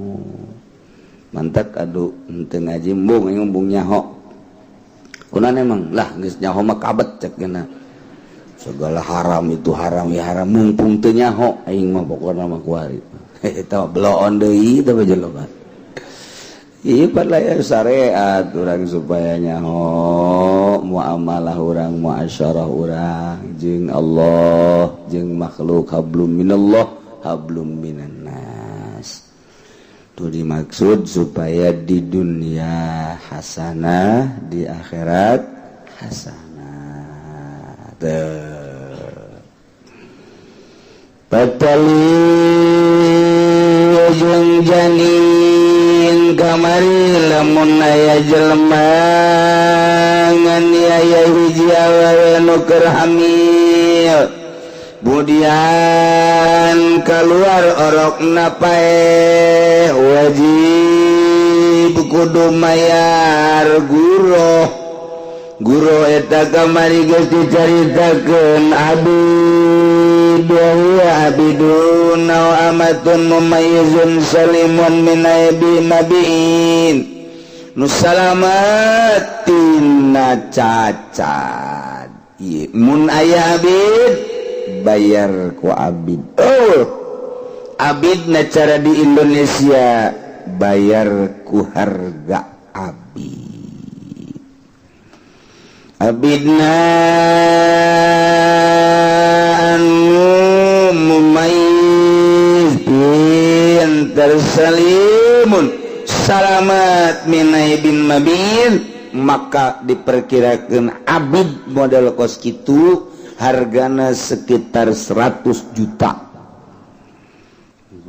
Mantak aduh, henteu ngaji embung, embung nyaho. Kunaon emang lah, geus nyaho mah kabet cek geuna. Segala haram itu haram ya haram, mumpung teu nyaho aing mah pokona mah kuari. Eta bloon deui teh jelema. Ieu ya syariat urang supaya nyaho muamalah urang, muasyarah urang jeung Allah jeung makhluk, hablum minallah hablum minan nas. Itu dimaksud supaya di dunia hasanah, di akhirat hasanah. Tuh. Patali jeung janin kamari, lamun aya jelema nganiaya hiji awewe nu keur hamil, kemudian keluar orokna paeh, wajib kudu mayar guroh. Guro eta kamari geus dicaritakeun, abid wa huwa abidun aw amatun mumayyizun salimun min aibi mabiin, nu salamat tina cacat. Ieu mun aya abid, bayar ku abid. Oh, abid na cara di Indonesia bayar ku harga abid. Abidna anu mumayyiz, pinter, salimun salamat min aibin mabin, maka diperkirakan abid model kos kitu hargana sekitar 100 juta.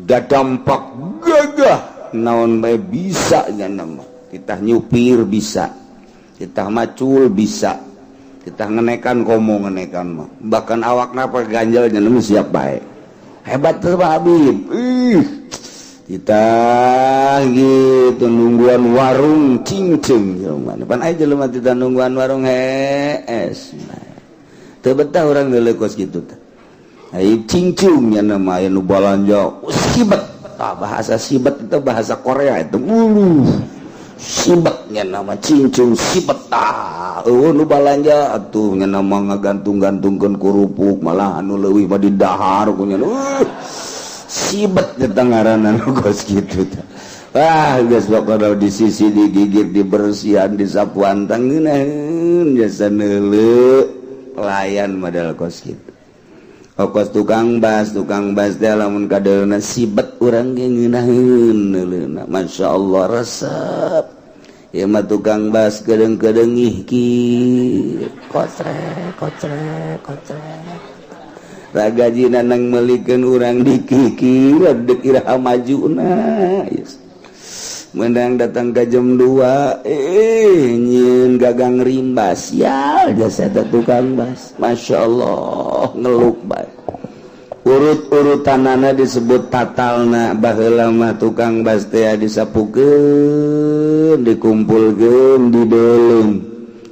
Da dampak gagah, naon bae bisa nya nama. Kita nyupir bisa, kita macul bisa. Kita ngenekan, komo ngenekan mah bahkan awak napa ganjel nyenem siap baik. Hebat tuh Pak Habib. Ih, kita gitu nungguan warung cincing jelema. Pan aya jelema kita nungguan warung hees. Teu betah urang geuleuh kos kitu teh. Ai cincung nya nama aya nu balanja sibet. Ah, bahasa sibet itu bahasa Korea itu. Uluh. Sibetnya nama cincung sibet. Ah, eueuh nu balanja atuh nya nama ngagantung-gantungkeun kerupuk, malah anu leuwih mah didahar ku nya. Sibet eta ngaranna nu kos kitu teh. Ah, geus pokona di sisi digigit, dibersihan, disapuan, tangeunaheun jasa neuleu pelayan model kos kitu. Kos tukang bas, tukang bas teh lamun kadeulna sibet, urang ge ngeunaheun neuleuna. Masya Allah, resep. Ieu mah tukang bas kedeung-kedeung ih ki kocrek kocrek kocrek. Ragajina nang meulikeun urang dikiki dek iraha majuna. Yes. Menang datang ke jam 2, eh, nyieun gagang rimbas ya jasa eta tukang bas. Masya Allah, ngeluk bae urut-urutanana disebut tatalna. Baheula mah tukang bas teh disapukeun, dikumpulkeun, dibeuleum,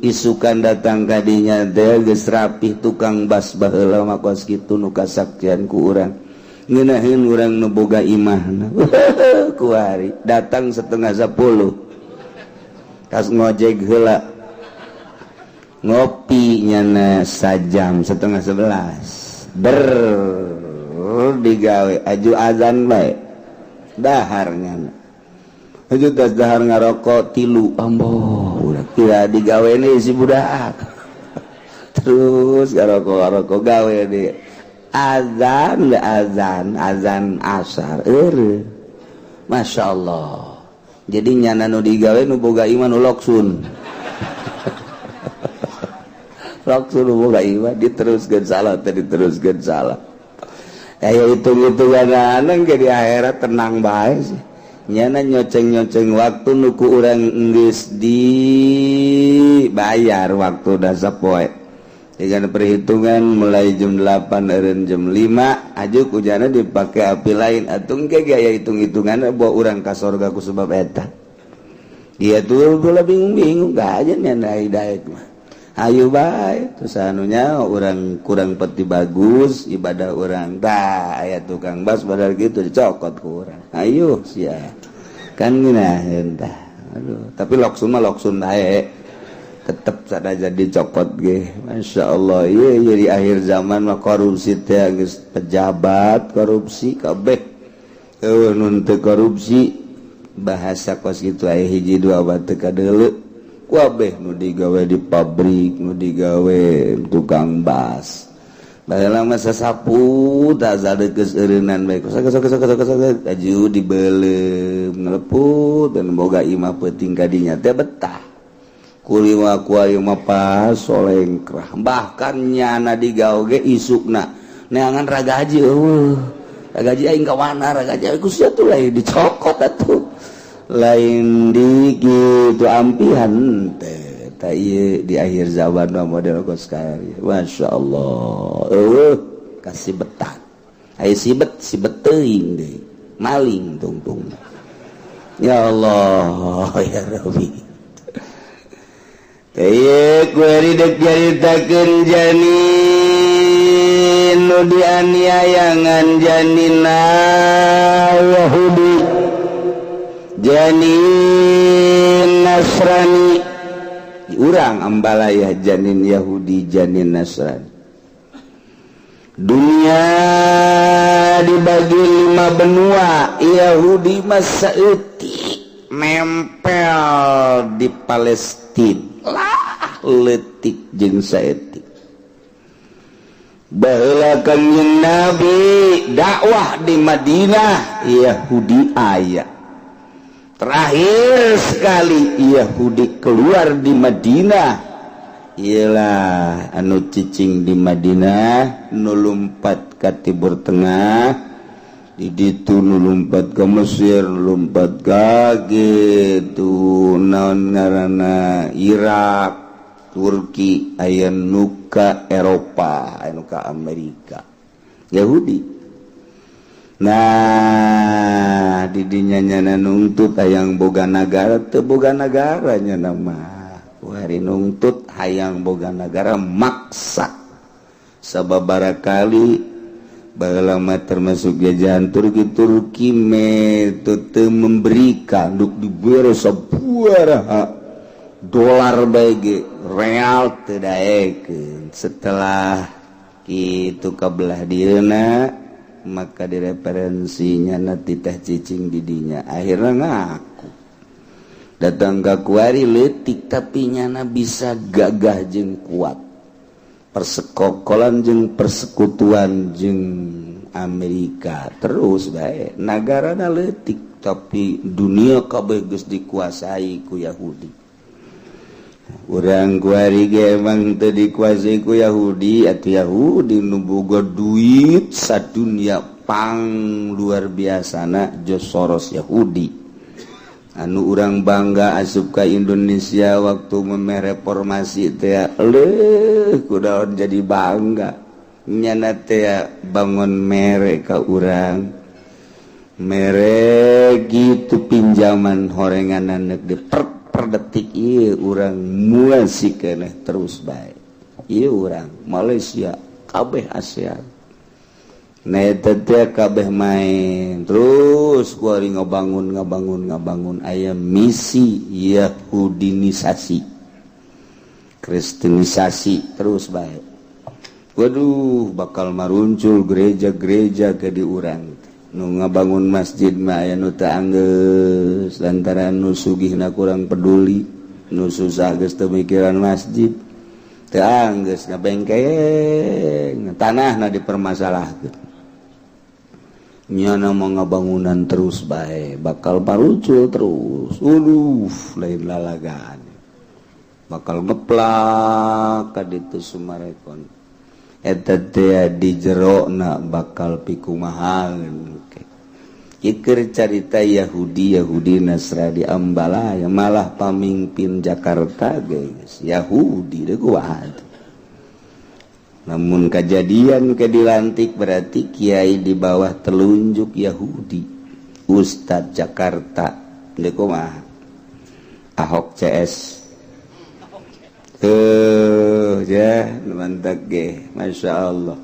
isukan datang kadinya teh geus rapih. Tukang bas baheula mah kos kitu nu kasaktian ku urang, ngeunaheun urang nu boga imahna. Kuari datang 9.30, kas ngojek heula, ngopi nyana sajam, 10.30 ber digawe, aju azan bae dahar nyana. Aju tas dahar ngarokok tilu, amboh udah tidak digawe nih si budak. Terus ngarokok ngarokok, gawe di azan azan azan asar. Eueuh, Masya Allah. Jadi nyana nu digawe nu boga iman nu loksun loksun nu boga iman, diteruskeun salah teh, diteruskeun salah. Aya hitung-hitungan ke di akhirat tenang bae sih. Nyana nyoceng-nyoceng waktu nuku urang geus dibayar waktu sapoe dengan perhitungan mulai jam 8 eureun jam 5 aju kujana dipakai api lain atuh engke gaya hitung-hitungan bawa urang ka sorga ku sebab eta. Dia tuh gula bingung-bingung gak aja nyana hidayat mah. Ayo bae terus anunya orang kurang peti bagus ibadah orang tah aya tukang bas padahal gitu dicokot ku urang. Ayo sia kan ngeunaheun tah. Aduh, tapi loksun mah loksun bae, tetep saja dicokot ge. Masya Allah. Iya iya, di akhir zaman mah korupsi teh geus pejabat korupsi kabeh. Eueuh nu teu korupsi, bahasa kos kitu aya hiji dua batu kadeuleu. Kabeh nu digawe di pabrik, nu digawe tukang bas. Baheula mah sasapu tak geus eureunnan bae, sok sok sok sok sok, aju dibeuleum ngeleput dan boga imah peuting kadinya teh betah. Kuliwa kuari mah pas solengkrah, bahkan nyana digawe ge isukna neangan ragaji. Eueuh, ragaji aing ka mana? Ragaji ku sia tuh lain dicokot atuh, lain di gitu ampihan teh. Tak ieu di akhir zaman mah model kos kieu. Masya Allah, eueuh kasih betah. Aya sibet sibet teuing deui, maling tungtung. Ya Allah ya Rabbi. Ieu kuari dek nyaritakeun janin nu dianiayangan, janina Yahudi, janin Nasrani. Urang ambalaya janin Yahudi, janin Nasrani. Dunia dibagi lima benua. Yahudi masa eutik nempel di Palestina lah, letik jeung saeutik. Baheula Kangjeng Nabi dakwah di Madinah, Yahudi aya. Terakhir sekali Yahudi keluar di Madinah ialah anu cicing di Madinah, nu lumpat ke Timur Tengah, di ditu nu lumpat ke Mesir, lumpat ka gitu naon ngaranna Irak. Turki, aya nu ka Eropa, aya nu ka Amerika, Yahudi. Nah, didinya nyana nungtut hayang boga nagara, teu boga nagaranya nama hari nungtut hayang boga nagara maksa sababara kali. Baheula mah termasuk jajahan Turki. Turki metode memberikan duk dibere sabaraha dolar bae real teu daekeun. Setelah itu kabelah dieuna, maka direferensinya nanti teh cicing didinya, akhirnya ngaku datang ke kuari. Letik tapi nyana bisa gagah jeung kuat, persekokolan jeung persekutuan jeung Amerika terus baik. Negara letik tapi dunia kabeh geus dikuasai ku Yahudi. Urang kuari ge emang teu dikuasai ku Yahudi atau Yahudi nu boga duit sadunia pang luar biasana, George Soros Yahudi. Anu urang bangga asup ka Indonesia waktu memeh reformasi teh, leuh kudaon jadi bangga nyana teh, bangun mere ka urang, mere gitu pinjaman horengan nek di per detik ieu urang muasi keneh terus bae. Ieu urang Malaysia kabeh ASEAN. Nah, eta teh kabeh main terus kuari ngabangun, ngabangun, ngabangun, aya misi Yahudinisasi, Kristenisasi terus bae. Waduh, bakal maruncul gereja-gereja ke di urang. Nu ngabangun masjid mah aya nu teu anggeus lantaran nu sugihna kurang peduli, nu susah geus teu mikiran masjid, teu anggeus ngabengkeng tanahna dipermasalahkeun. Nyana mau ngabangunan terus bae, bakal parucul terus. Uluh, lain lalagaan, bakal ngeplak ka ditu Summarecon eta teh di jerona bakal pikumaha. Iker carita Yahudi, Yahudi Nasrani Ambalaya, malah pamimpin Jakarta guys Yahudi deh kuat. Namun kejadian ke dilantik berarti kiai di bawah telunjuk Yahudi, Ustadz Jakarta deh kumaha. Ahok CS tuh ya, mantap ge. Masya Allah,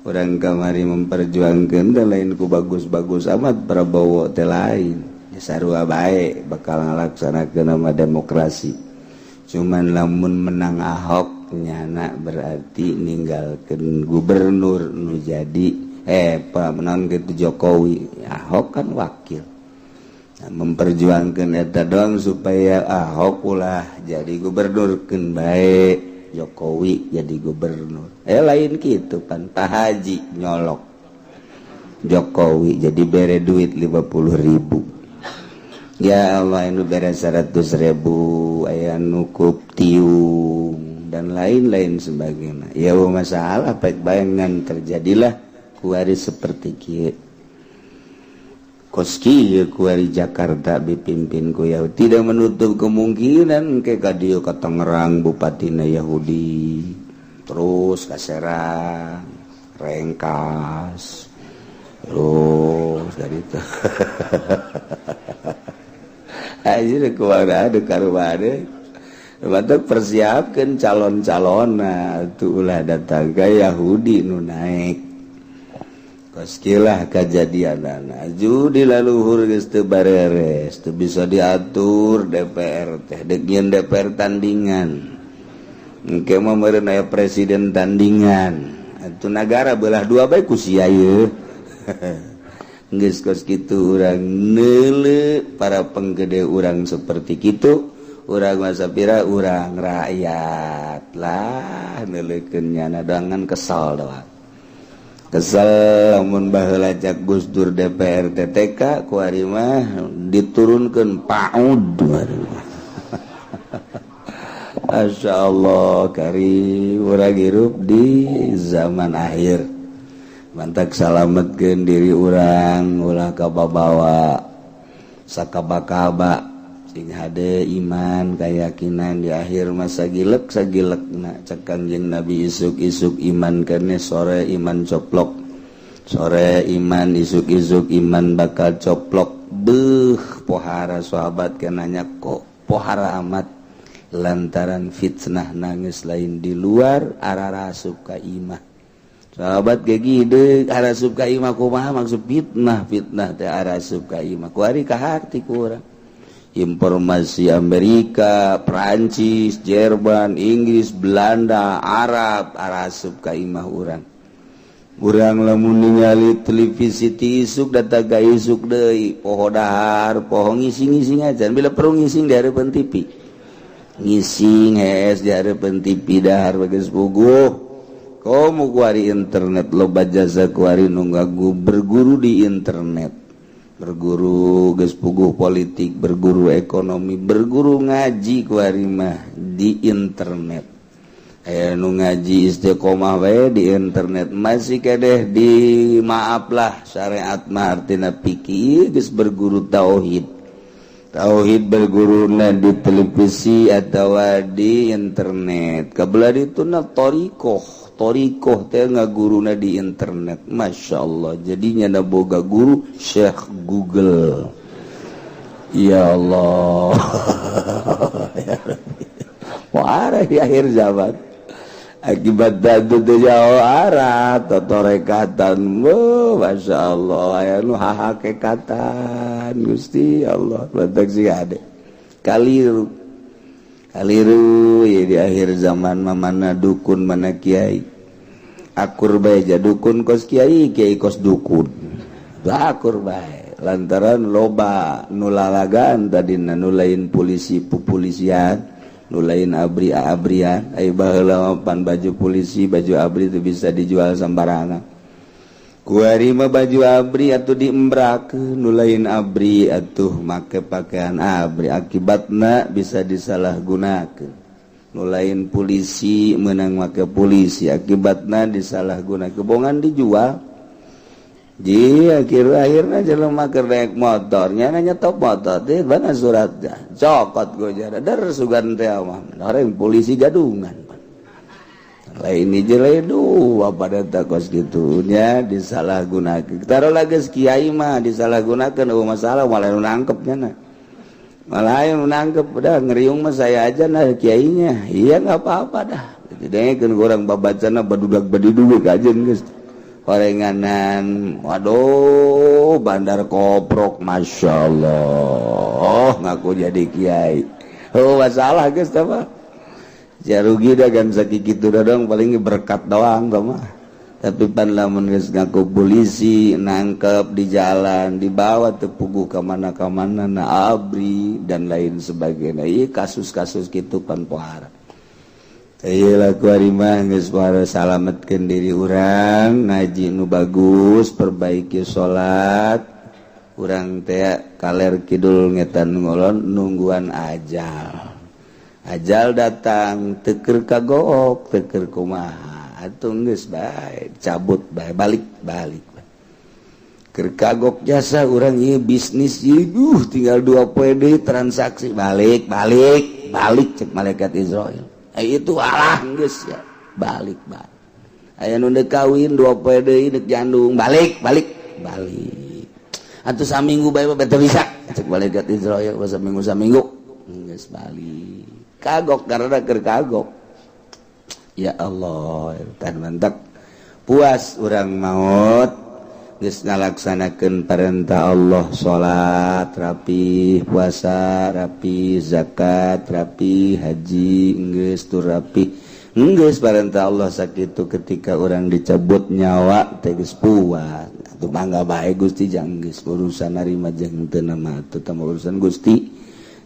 orang kamari memperjuangkan dan lain ku bagus-bagus amat. Prabowo teh lain ya, sarua bae bakal ngalaksanakeun nama demokrasi. Cuman lamun menang Ahok, nyana berarti ninggalkeun gubernur nu jadi menang gitu Jokowi. Ahok kan wakil. Nah, memperjuangkan eta doang supaya Ahok ulah jadi gubernur, keun bae Jokowi jadi gubernur. Lain gitu pan, Pak Haji nyolok Jokowi jadi bere duit 50.000. Ya Allah, nu bere 100.000, aya nukup tiung dan lain-lain sebagainya. Ya masalah baik bayangan terjadilah kuari seperti kieu. Koski kuari Jakarta dipimpin ku Yahudi, tidak menutup kemungkinan ke kadieu ka Tangerang bupatina Yahudi, terus ka Serang, Rengkas, terus dari itu aja kuara ada karuade. Mantap, persiapkan calon-calon. Nah, tuh ulah datang ke Yahudi nu naik. Koskilah kejadian judi laluhur geus teu bareres, teu bisa diatur. DPR teh dek nyieun DPR tandingan, engke mah meureun aya presiden tandingan. Atuh nagara belah dua bae ku sia ieu. Geus kos kitu urang neuleu para penggede urang seperti kitu. Urang masa pira, urang rakyat lah neuleukeun nyana doangan kesal doang, kesel. Lamun baheula cak Gus Dur DPR TTK, kuari mah diturunkeun PAUD. Masya Allah kari, urang hirup di zaman akhir. Mantak salametkeun diri urang, ulah kababawa sakaba-kaba. Sing hade iman, keyakinan di akhir masa gilek sagilek. Cek Kangjeng Nabi, isuk-isuk iman kene, sore iman coplok, sore iman, isuk-isuk iman bakal coplok. Beuh, pohara sahabat kenanya, kok pohara amat? Lantaran fitnah nangis lain di luar, arasup ka imah. Sahabat gede arasup ka imah, kumaha maksud fitnah? Fitnah teh arasup ka imah. Kuari kaharti ku urang informasi Amerika, Prancis, Jerman, Inggris, Belanda, Arab arasup ka imah urang. Urang lamun ningali televisi ti isuk datang ka isuk deui, poho dahar, poho ngising-ngising aja. Bila perlu ngising di hareupeun TV, ngising hees di hareupeun TV, dahar bagus puguh. Komo kuari internet loba jasa, kuari nu berguru di internet, berguru geus puguh politik, berguru ekonomi, berguru ngaji. Kuari mah di internet aya nu ngaji istiqomah wae di internet, masih kedeh di maaflah syariat mah, artina pikir geus berguru tauhid. Tauhid berguruna di televisi atau di internet. Kabelah itu na torikoh, torikoh teh ngaguruna di internet. Masya Allah, jadinya na boga guru Syekh Google. Ya Allah ya Rabbi. Wah, di akhir zaman akibat dadu teh jauh arah totorekatan. Oh, Masya Allah, aya nu hahakekatan. Gusti Allah, batak sih ade kaliru kaliru ya. Di akhir zaman mah mana dukun, mana kiai, akur bae. Dukun kos kiai, kiai kos dukun, akur bae, lantaran loba nu lalagan tadi, nu lain polisi pupolisian, nu lain abri abrian. Ai baheula pan baju polisi, baju abri itu bisa dijual sembarangan. Kuari mah baju abri atau diembrak, nu lain abri atuh make pakaian abri, akibatna bisa disalahgunakan. Nu lain polisi menang make polisi, akibatna disalahguna, kebongan dijual. Di akhir akhirnya jelema keur naik motornya nanya top motor teh mana suratnya, cokot gue der sugan teh mah orang polisi gadungan lain hiji lain dua pada takos gitunya disalahgunakan. Taruh lagi kiai mah disalahgunakan, oh masalah, malah nu nangkepnya. Nah, malah yang nangkep udah ngeriung mah saya aja. Nah, kiainya iya nggak apa-apa dah. Jadi kan orang babacana badudak badidug kajen geus orenganan. Waduh, bandar koprok, Masya Allah, ngaku jadi kiai. Oh, masalah geus apa ya, rugi dah kan sakitu dong, paling berkat doang mah. Tapi pan lamun geus ngaku polisi, nangkep di jalan, dibawa tepuguh ke mana ke mana. Nah, abri dan lain sebagainya. Iya, kasus-kasus gitu pan pohara. Iya, kuari mah geus pohara, salametkeun diri urang, ngaji nu bagus, perbaiki salat urang teh kaler kidul ngetan ngolon nungguan ajal. Ajal datang teu keur kagok, teu keur kumaha atuh, geus bae cabut bae, balik balik. Keur kagok jasa urang ieu bisnis ieu, duh, tinggal 2 poe deui transaksi, balik balik balik cek malaikat Izrail. Eh, itu alah geus ya, balik balik. Aya nu deuk kawin, 2 poe deui deuk jandung, balik balik balik. Atuh saminggu bae mah teu bisa cek malaikat Izrail, saminggu saminggu geus balik. Kagok karena keur kagok. Ya Allah, tan mantak puas urang maut geus ngalaksanakeun perintah Allah, salat rapi, puasa rapi, zakat rapi, haji geus tur rapi, geus perintah Allah sakitu. Ketika orang dicabut nyawa teh geus puas atuh, mangga bae Gusti, jang geus urusan narima jeung teu mah atuh tah urusan Gusti,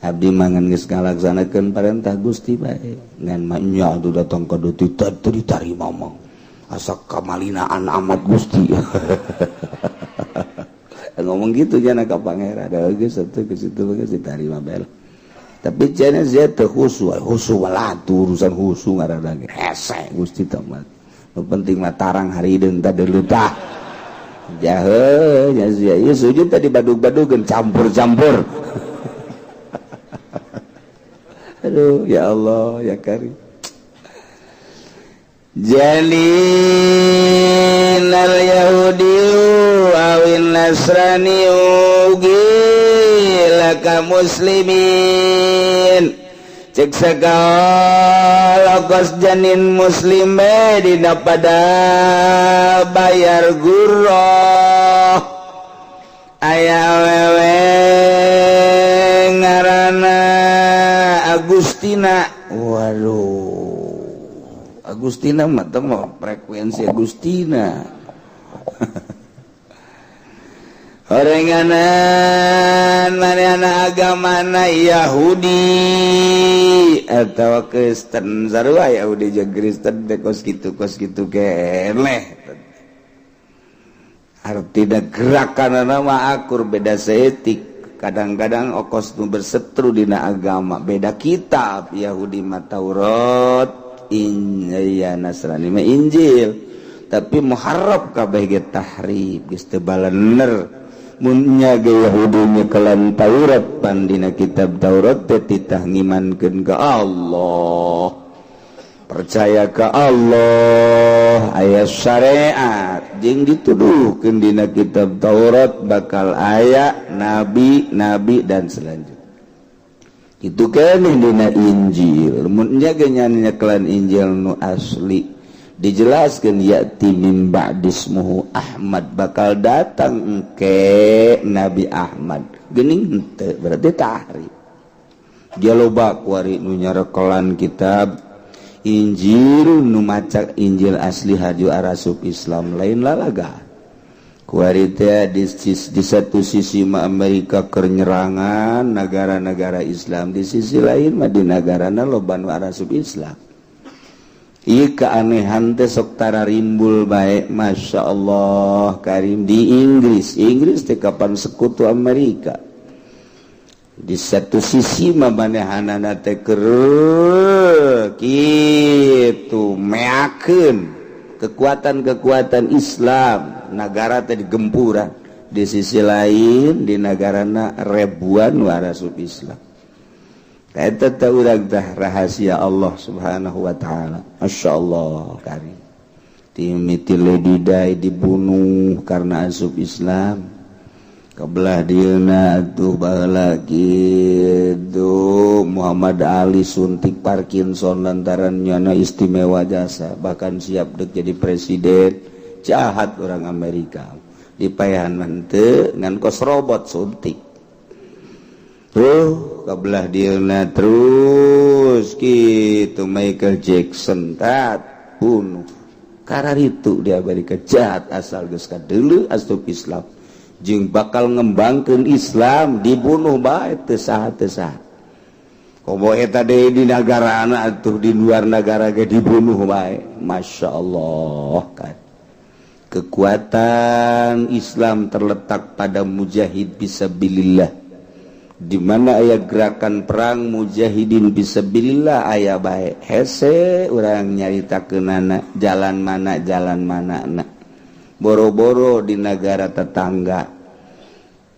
abdi mangan geus ngalaksanakeun perintah Gusti bae. Ngan mah nya atuh datang ka ditu teu ditarima mah asa kamalinaan amat Gusti, ngomong gitu jangan ka pangeran. Da geus atuh ke situ geus ditarima bae, tapi cenah sia teu khusu khusu wala urusan khusu ngaranna ge hese Gusti teh mah. Nu penting mah tarang harideung tah deuleu tah jahe nya sia ieu sujud tadi badug-badugeun campur-campur. Aduh, ya Allah ya Karim. Jalil Yahudi awin Nasrani laka muslimin, cek segala kos janin muslim dina pada bayar gurrah. Aya awewe ngaranna Agustina. Waduh, Agustina mah teh mah frekuensi Agustina. Orenganan manehna agamana Yahudi atau Kristen, sarua Yahudi jeung Kristen teh kos kitu, kos kitu keneh. Artina gerakan mah akur, beda saeutik. Kadang-kadang okos nu bersetru dina agama, beda kitab. Yahudi mah Taurat, in ya Nasrani mah Injil, tapi muharraf kabeh ge, tahrif geus teu balener. Mun nya ge Yahudi nyekelan Taurat, pan dina kitab Taurat teh titah ngimankeun ka Allah, percaya ke Allah, aya syariat, jeung dituduhkeun dina kitab Taurat bakal aya nabi nabi dan selanjutnya. Itu keneh dina Injil. Mun nya ge nyekelan Injil nu asli, dijelaskan ya'ti min ba'dismuhu Ahmad, bakal datang engke Nabi Ahmad, geuning henteu, berarti tahrif. Dia loba kuari nu nyarekelan kitab Injil, nu maca Injil asli haju arasup Islam, lain lalaga kuari teh. Di satu sisi mah Amerika keur nyerangan negara-negara Islam, di sisi lain mah di negarana loba nu arasup Islam. Ieu keanehan teh sok tararimbul bae. Masya Allah Karim, di Inggris, Inggris teh kapan sekutu Amerika. Di satu sisi mah manehanana teh keur kitu meakeun kekuatan-kekuatan Islam, negara teh digempuran, di sisi lain di negarana ribuan warasup Islam. Eta teh urang teh rahasia Allah Subhanahu wa taala. Masya Allah Karim. Timiti Lady Di dibunuh karena asup Islam. Kebelah dieuna atuh baheula kitu Muhammad Ali suntik Parkinson lantaran nyana istimewa jasa, bahkan siap dek jadi presiden. Jahat orang Amerika, dipayahan mah teu ngan kos robot suntik. Tuh kebelah dieuna terus gitu Michael Jackson tat bunuh kararitu di Amerika. Jahat, asal geus kadeuleu asup Islam jeung bakal ngembangkeun Islam dibunuh bae teu saha teu saha. Komo eta deui di negara anak atuh, di luar negara ge dibunuh bae. Masya Allah kan kekuatan Islam terletak pada mujahid fisabilillah. Di mana aya gerakan perang mujahidin fisabilillah aya bae, hese urang nyaritakeunana jalan mana, jalan mana na. Boro-boro di negara tetangga,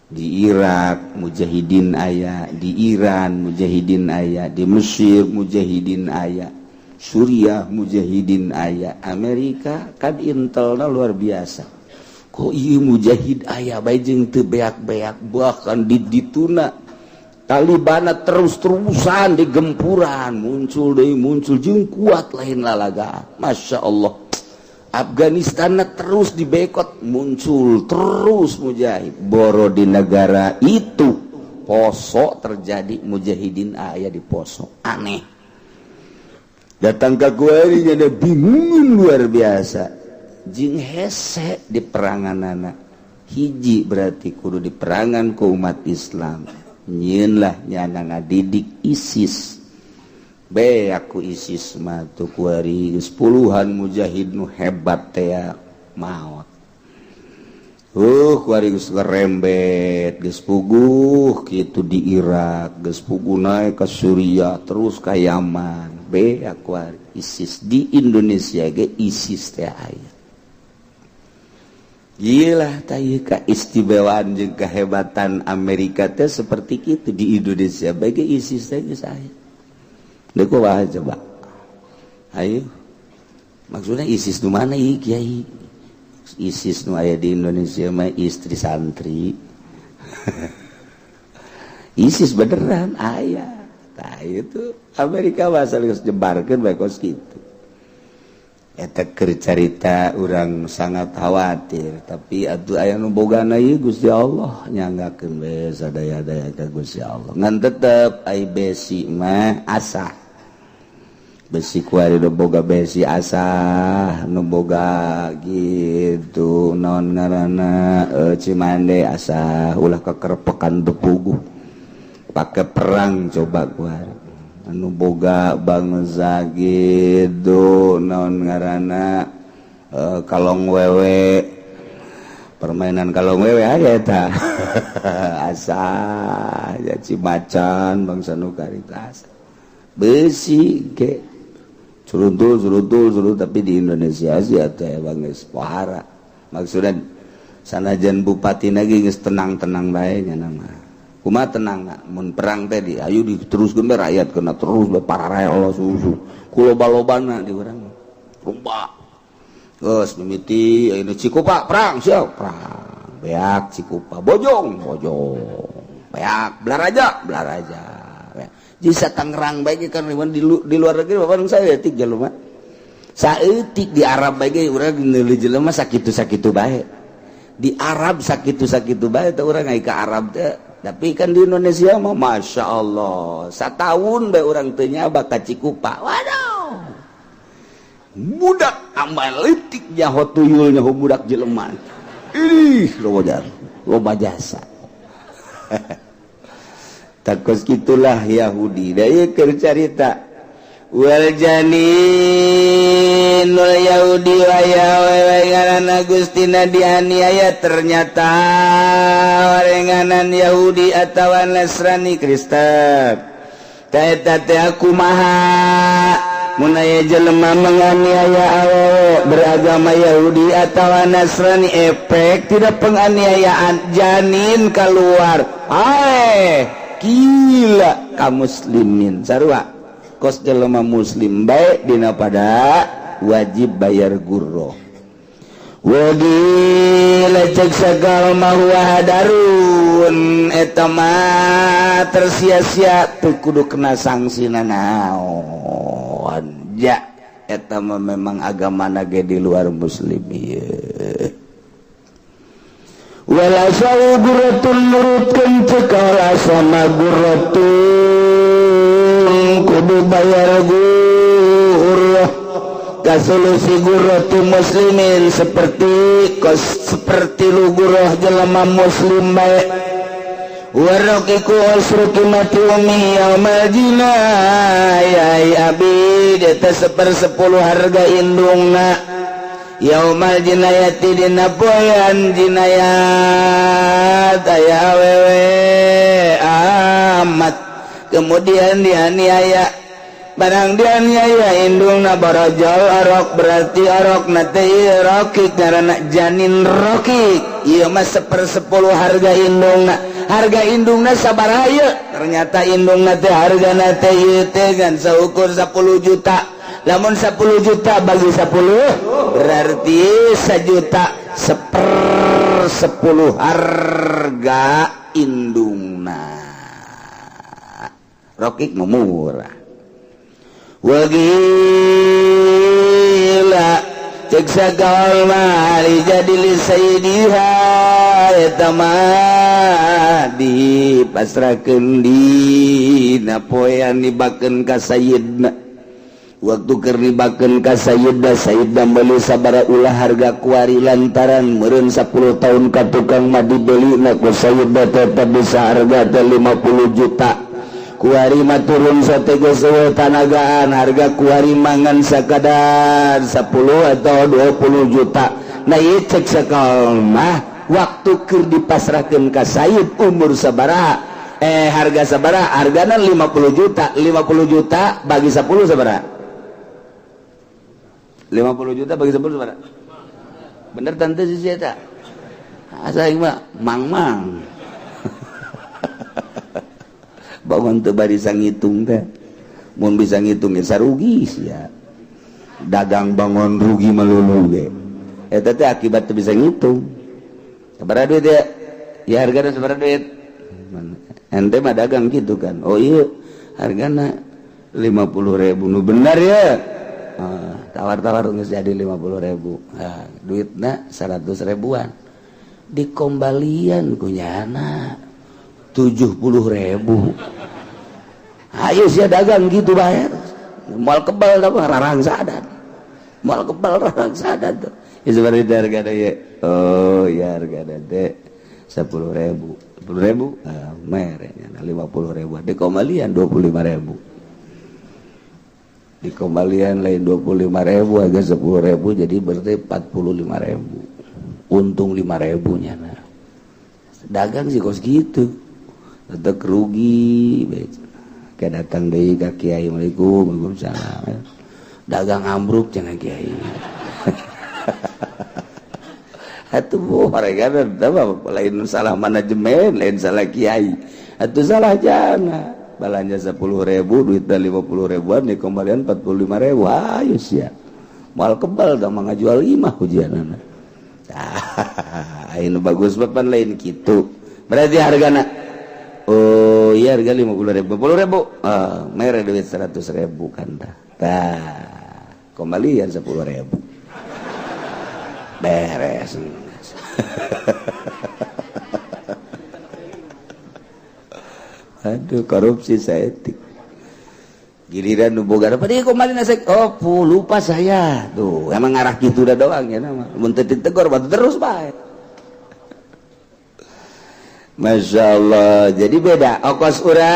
di Irak mujahidin aya, di Iran mujahidin aya, di Mesir mujahidin aya, Suriah mujahidin aya. Amerika kan intelna luar biasa. Kok ieu mujahid aya bae jeung teu beak-beak, bahkan di dituna Taliban terus-terusan di gempuran, muncul deui, muncul jeung kuat, lain lalaga. Masya Allah, Afghanistan terus dibekot, muncul terus mujahid. Boro di negara itu Poso terjadi, mujahidin aya di Poso. Aneh, datang ke gue ini ada bingung luar biasa jing hese di perangan anak hiji, berarti kudu di perangan ke umat Islam. Nyieun lah nyana ngadidik ISIS be aku ISIS mah tuh kuari geus puluhan mujahid nu hebat teh maot. Kuari geus ngerembet, geus puguh kitu di Irak, geus puguh naik ke Suriah, terus ka Yaman be aku ISIS. Di Indonesia ge ISIS teh aya. Gila keistimewaan jeung kehebatan Amerika teh seperti itu, di Indonesia bagi ISIS teh geus aya. Deuk kumaha coba? Ayo. Maksudnya ISIS nu mana ieu, Kiai? ISIS nu aya di Indonesia mah istri santri. ISIS beneran aya. Tah, itu Amerika bahasa geus jebarkeun bae kos kitu. Eta keur carita urang sangat khawatir, tapi atuh aya nu bogana ieu Gusti Allah nyanggakeun we sadaya-daya ka Gusti Allah. Ngan tetep ai besi mah asah. Besi kuari nu boga besi asah, nu boga gitu naon ngaranna Cimande asah, ulah kekerpekan bepuguh. Pakai perang coba kuari. Anu boga bangsa gitu naon ngaranna kalong wewe, permainan kalong wewe aya eta asah ya. Cimacan bangsa nu karita asah besi ke suruntul suruntul suruntul. Tapi di Indonesia sih teh bang geus pohara, maksudnya sanajan bupati lagi geus tenang-tenang bae nya mah. Kumaha tenang mun perang teh di ayo diteruskeun bae, rakyat kena terus bae pararae Allah susu ku loba-lobana di urang loba geus mimiti ayeuna Cikupa perang, siap perang, beak Cikupa, Bojong Bojong beak, Balaraja Balaraja beak. Jisa Tangerang bae kan di luar negeri bapak saya etik jelema saeutik, di Arab bae ge urang meuli jelema sakitu-sakitu bae, di Arab sakitu-sakitu bae teh urang ai ka Arab teh. Tapi kan di Indonesia mah masya Allah, setahun bae urang teu nyaba ka Cikupa, waduh, budak amal leutik nyaho tuyul, nyaho budak jelema, ih, loba loba jasa. Takos gitulah Yahudi. Da ieu keur carita wal janinul Yahudi wa awewe ngaranna Gustina dianiaya, ternyata warenganan Yahudi atawa Nasrani Kristen. Eta teh kumaha mun aya jelema menganiaya awewe beragama Yahudi atawa Nasrani, efek tidak penganiayaan janin keluar, ae gila ka muslimin sarua kos jelema muslim baik dina pada wajib bayar gurroh. Wagila cek sagal huwa hadarun, eta mah tersia-sia, teu kudu kena sanksi naon ja, eta mah memang agama ge di luar muslim ieu. Wala sau gurratun, nurutkeun cek sama gurratun kudu bayar gurrah kasolusi gurratu muslimin, seperti kos seperti lu gurrah jelema muslim bae. Waraqiqu usru qimati ummi yaumal jinayah, abid eta 1/10 harga indungna yaumal jinayati dina poean jinayat. Aya awewe amat kemudian dianiaya, barang dianiaya indungna borojol orok, berarti orok na teh rokik, karena janin rokik ieu mah 1/10 harga indungna. Harga indungna sabaraha ieu? Ternyata indungna teh hargana teh ieu teh kan seukur 10 juta. Lamun 10 juta bagi 10 berarti 1 juta, 1/10 harga indungna. Rokik murah. Wagila cek sagawal mali jadi li sayyidiha, eta mah dipasrahkeun dina poean dibakeun ka sayyidna. Waktu keur dibakeun ka sayyidna, sayyidna meuli sabaraha ulah harga kuari, lantaran meureun 10 tahun ka tukang mah dibeli na ku sayyidna tetep bisa harga teh 50 juta. Kuari mah turun sate geus tanagaan, harga kuari mangan sakadar 10 atau 20 juta. Nah, ieu cek sakal mah waktu keur dipasrahkeun ka sayyid umur sabaraha, harga sabaraha? Hargana 50 juta. 50 juta bagi 10 sabaraha? 50 juta bagi 10 sabaraha? Bener tante sih eta asa mah mang mang bangun teu barisan ngitung teh. Mun bisa ngitung ge sarugi sia. Dagang bangun rugi melulu ge. Eta teh akibat teu bisa ngitung. Sabaraha duit ya? Ya hargana sabaraha duit? Ente mah dagang gitu kan. Oh iya, hargana 50.000 nu benar ya. Tawar-tawar geus jadi 50.000. Nah, duitna 100 ribuan. Dikombalian ku nyana 70.000. Ayo sia dagang gitu bayar. Moal kebal da rarangsadan. Moal kebal rarangsadan tuh. Ya seperti harga ya. Oh ya harga teh 10.000. 10.000 ah, merenya 50.000. Dikombalian 25.000. Dikombalian lain 25.000 agak 10.000 jadi berarti 45.000. Untung 5.000 nya nah. Dagang sih kos gitu. Tetep rugi. Kayak datang deui ka kiai, "Assalamualaikum." "Waalaikumsalam." "Dagang ambruk," cenah kiai. Atuh mereka lain salah manajemen, lain salah kiai. Atuh salah jana. Balanja 10.000, duit 50 ribuan, dikembalian 45.000. Ayo sia. Moal kebal dah mah ngajual imah ujianana. Ah, ini bagus bapan lain gitu. Berarti hargana oh iya harga 50.000, 50.000. Ah, mere duit 100.000 kan dah. Tah, kembalian 10.000. Beres. Aduh, korupsi saeutik. Giliran nu boga apa dia kembali nasi, oh lupa saya. Tuh, emang ngarah gitu udah doang ya nama. Mun teu ditegor batu terus bae. Masya Allah, jadi beda. Okos urang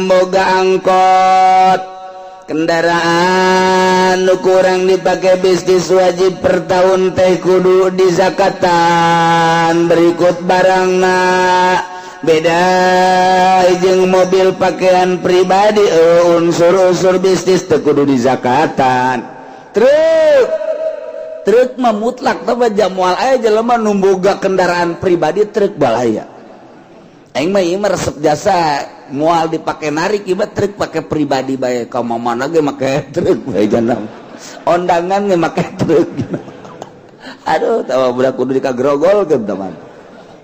boga angkot kendaraan nu kurang dipakai bisnis wajib per tahun teh kudu dizakatan berikut barangna. Beda jeung mobil pakaian pribadi, unsur-unsur bisnis teu kudu dizakatan. Truk truk mah mutlak teh moal aya jelema nu boga kendaraan pribadi truk balaya. Aing mah ieu mah resep jasa moal dipake narik ieu mah truk pake pribadi bae, ka mana ge make truk bae janam. Ondangan ge make truk. Aduh, tawa budak kudu dikagrogolkeun teman.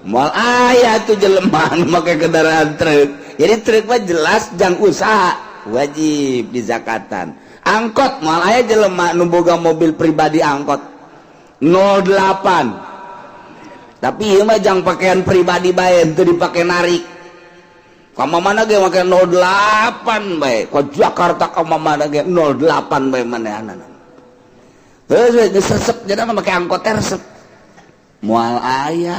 Moal aya tuh jelema nu make kendaraan truk. Jadi truk mah jelas jang usaha wajib dizakatan. Angkot moal aya jelema nu boga mobil pribadi angkot 08. Tapi ieu mah jang pakaian pribadi bae teu dipake narik. Ka mana ge make 08 bae. Ka Jakarta ka mana ge 08 bae manehanana. Geus we geus resep jadi mah make angkot teh resep. Moal aya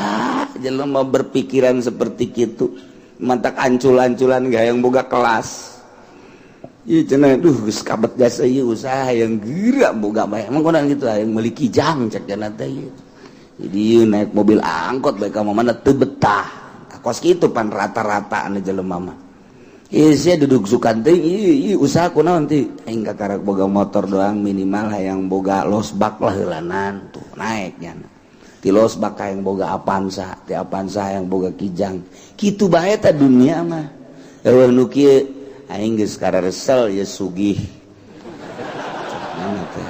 jelema berpikiran seperti kitu. Mantak ancul-anculan gaya yang boga kelas. Ieu cenah duh geus kabet jasa ieu usaha yang geura boga bae. Emang kunaon kitu hayang meuli kijang cek cenah teh ieu. Jadi ieu naik mobil angkot bae ka mana teu betah. Kos kitu pan rata-rata anu jelema mah. Ieu sia duduk sukan teh ieu usaha kunaon teh aing kakarak boga motor doang minimal hayang boga losbak lah heulanan tuh naik nya. Ti losbak hayang boga Avanza, ti Avanza hayang boga Kijang. Kitu bae teh dunia mah. Eueuh nu kieu aing geus kararesel ye sugih. Mana teh?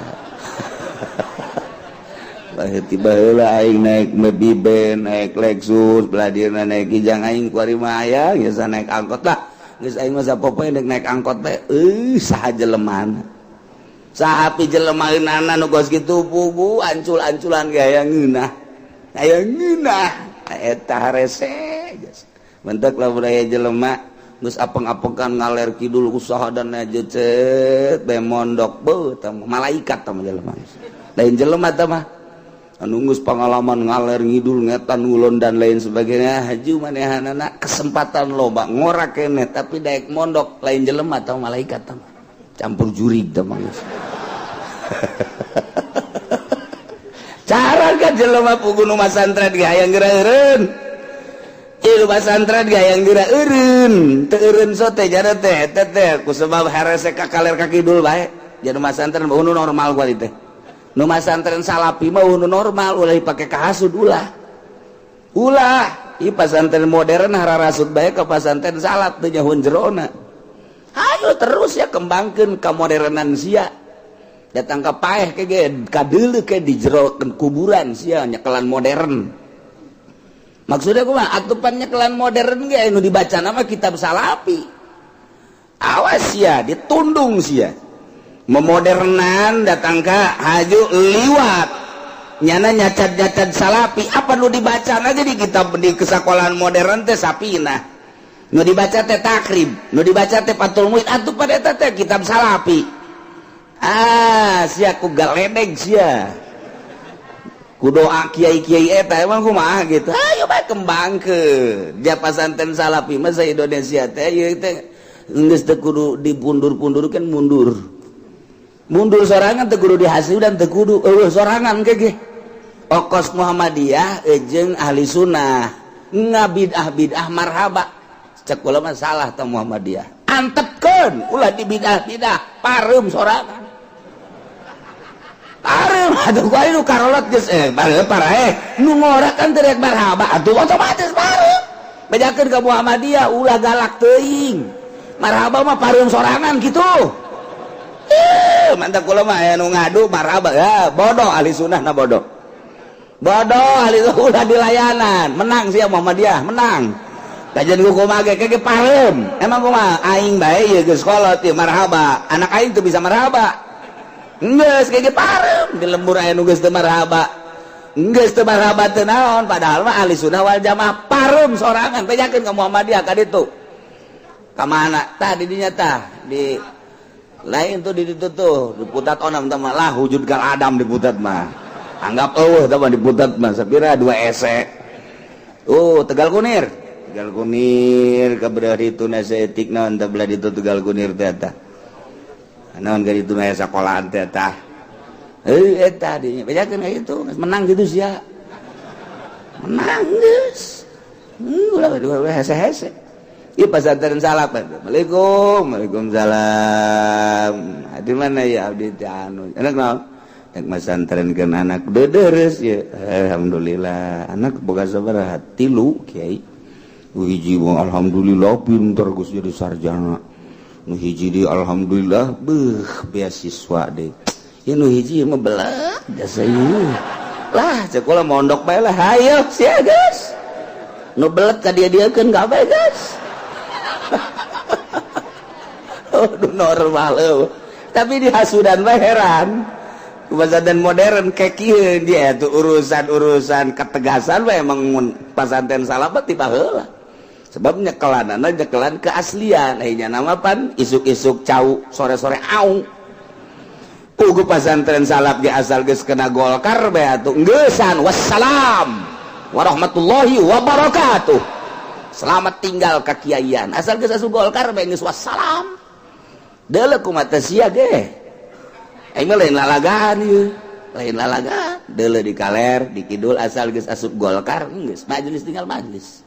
Tiba heula aing naik Mobiben, naik Lexus, belah dieuna naik Kijang aing kuari mah aya geus naik angkot lah. Geus aing mah sapopoe naik naik angkot teh euy saha jelemana. Saha pi jelema eunana nu kos kitu pugu ancul-anculan ge aya ngeunah. Aya ngeunah eta harese geus. Mentek lamun aya jelema geus apeng-apengan ngaler kidul usaha dan aja cet bae mondok beuh tah malaikat tah jelema. Lain jelema tah mah. Anu geus pengalaman ngaler ngidul ngetan ngulon dan lain sebagainya haju manehanana kesempatan loba ngora keneh tapi daek mondok lain jelema atau malaikat tah campur jurig tah mah. Cara ka jelema pugu nu masantren ge hayang geura eureun. Ieu masantren ge hayang geura eureun, teu eureun sote jana teh eta teh ku sebab harese ka kaler ka kidul bae. Jadi masantren nu normal kuali teh. Nu masantren salapi mah nu normal ulah dipake kahasud ulah. Ulah ieu pasantren modern hararasud bae ka pasantren salaf teu nyahoun jerona. Ayo terus ya kembangkan kemodernan sia. Datang ke paeh ke kadeuleu ke di jero kuburan sia nyekelan modern. Maksudnya kumaha? Atupan nyekelan modern ge nu dibaca nama kitab Salafi. Awas sia, ditundung sia. Memodernan datang ke haju liwat nyana nyacat-nyacat Salafi. Apa nu dibaca aja di kitab di kesekolahan modern teh Sapina, nu dibaca teh Takrib, nu dibaca teh Fathul Muin, atuh pada eta teh kitab Salafi. Ah, sia ku galedeg sia ku doa kiai-kiai eta. Emang kumaha gitu? Ayo bae kembangkeun dia pasantren Salafi mah. Indonesia teh ieu teh geus teu kudu dipundur-pundurkeun, mundur mundur sorangan, teu kudu dihasil dan teu kudu eueuh sorangan ge okos Muhammadiyah jeung ahli sunnah ngabidah bidah marhaba. Cek kula mah salah teh Muhammadiyah, antepkeun, ulah di bidah bidah, pareum sorangan, pareum atuh. Ku nu karolot geus eh paraeh nu ngora kan teriak marhaba atuh otomatis pareum. Bejakeun ka Muhammadiyah, ulah galak teuing, marhaba mah pareum sorangan gitu. Eh, mantap. Kula mah aya nu ngadu marhaba ya bodoh, ahli sunnah na bodoh, bodoh ahli ulah dilayanan. Menang sih Muhammadiyah, menang. Kajian ku kumaha ge ge pareum. Emang kumaha? Aing bae ieu geus kolot ieu marhaba, anak aing tuh bisa marhaba geus ge pareum. Di lembur aya nu geus teu marhaba, geus teu marhaba teu naon, padahal mah ahli sunnah wal jamaah, pareum sorangan. Bejakeun ka Muhammadiyah ka ditu. Ka mana tah di dinya tah? Di lain tuh, di ditu tuh, di Putat onam tah lah wujud kal adam. Di Putat mah anggap eueuh tah mah. Di Putat mah sapira dua ese. Oh, Tegal Kunir, Tegal Kunir ka belah ditu na saeutik. Naon tah belah ditu, Tegal Kunir teh tah? Naon ka ditu aya sakolahan teh tah? Eh, eta dinya bejakeun ka itu, menang gitu sia, menang geus. Ulah hese-hese. Ieu pasantren Salaf. Assalamualaikum. Waalaikumsalam. Di mana ya abdi teh anu? Anak naon? Rek masantrenkeun anak dedereus ya. Alhamdulillah. Anak boga sabaraha? Tilu, Kiai. Nu hiji mah alhamdulillah pinter, geus jadi sarjana. Nu hiji di alhamdulillah beuh beasiswa deh. Ieu nu hiji mah belah jasa ieu. Lah, cek kula mondok bae lah. Hayo sia geus. Nu belet ka dia-diakeun kabeh geus. Oh, normal eueuh. Tapi di hasudan mah heran. Pesantren modern kayak kieu dia tuh urusan-urusan ketegasan mah emang mun pasantren Salaf tiba heula. Sebab nyekelanana nyekelan keaslian, ayeuna nama pan isuk-isuk cau, sore-sore au. Pugu pasantren Salaf ge asal geus kena Golkar bae atuh geusan, wassalam warahmatullahi wabarakatuh. Selamat tinggal kekiaian. Asal geus asup Golkar bae geus wassalam. Deuleu kumaha sia ge. Aing mah lain lalagaan ieu. Lain lalagaan. Deuleu di kaler, di kidul asal geus asup Golkar geus majelis tinggal majelis.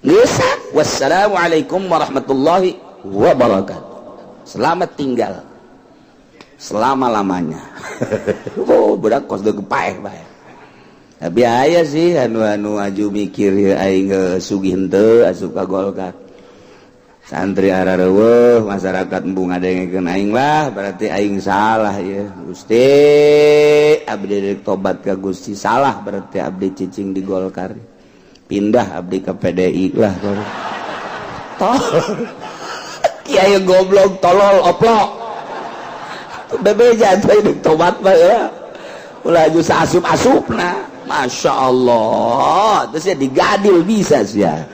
Geus, wassalamualaikum warahmatullahi wabarakatuh. Selamat tinggal selama-lamanya. Oh, budak kos deuk paeh bae. Tapi aya sih anu-anu aju mikir ya, aing sugih henteu asup ka Golkar. Santri arareuweuh, masyarakat embung ngadengekeun aing lah, berarti aing salah ya. Gusti, abdi rek tobat ka Gusti, salah berarti abdi cicing di Golkar. Pindah abdi ke PDI lah. Tol. Kiai goblok, tolol, oplok. Bebeja atuh rek tobat mah ya. Ulah aju saasup-asupna. Masya Allah. Terus ya digadil bisa sih ya.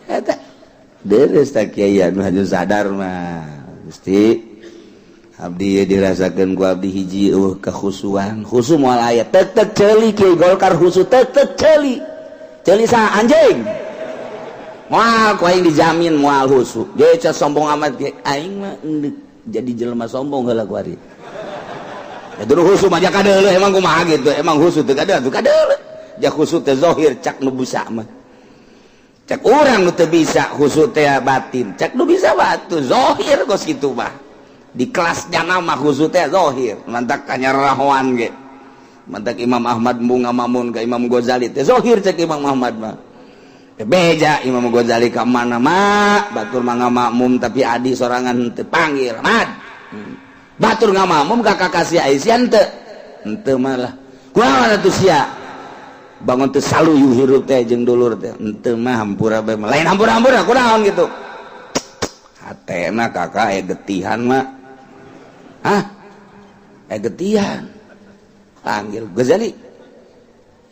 Eta deres tak kiai anu haju sadar mah. Gusti, abdi dirasakeun ku abdi hiji eueuh kekhusuan. Khusu moal aya. Tek tek ceuli kiai Golkar khusu, tek tek ceuli. Ceuli sa anjing. Moal ku aing dijamin moal khusu. Ge sombong amat ge aing mah jadi jelema sombong heula ku ari. Ya dulu khusu mah kadeuleu emang kumaha gitu. Emang khusu teu kadeuleu, kadeuleu. Ja khusu teh zahir cak nu bisa mah. Cek urang nu teu bisa khusu teh batin. Cek nu bisa batu zahir kos kitu mah. Di kelasnya nama khusu teh zahir. Mantak kanyarahoan ge. Mantak Imam Ahmad bunga mamun ka Imam Ghazali teh zahir cek Imam Ahmad mah. Beja Imam Ghazali ka mana mak batur mah makmum, tapi adi sorangan teu panggil mad. Batur ngamakmum ka kakak si Aisyah teu henteu malah kumaha atuh sia bangun teu saluyu hirup teh jeung dulur teh henteu mah, hampura bae, lain hampura-hampura kunaon gitu hatena kakak aya getihan mah. Hah, aya getihan, panggil Ghazali.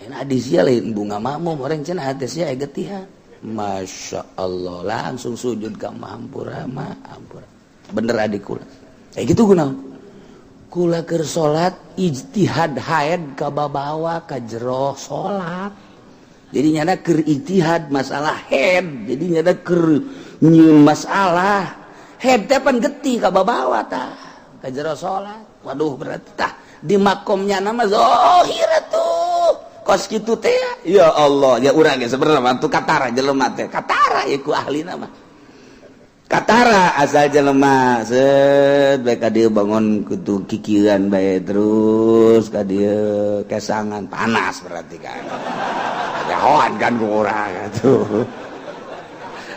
Enak di sia lain bunga makmum orang cenah hati sia aya getihan. Masya Allah, langsung sujud ka hampura mah, hampura bener adik kula kayak gitu. Kunaon kula keur salat ijtihad haid ka babawa ka jero salat, jadi nyana keur ijtihad masalah haid, jadi nyana keur nyieun masalah haid teh pan getih ka babawa tah ka jero salat. Waduh, berarti tah di makomnya nama zahir tuh kos kitu teh. Ya Allah ya, urang ge sebenarnya mah tuh katara jelema teh, katara ya ku ahli nama katara. Asal jelema set bae ka dieu bangun kutu kikieuan bae terus ka dieu kesangan panas, berarti kan nyahoan kan ku urang atuh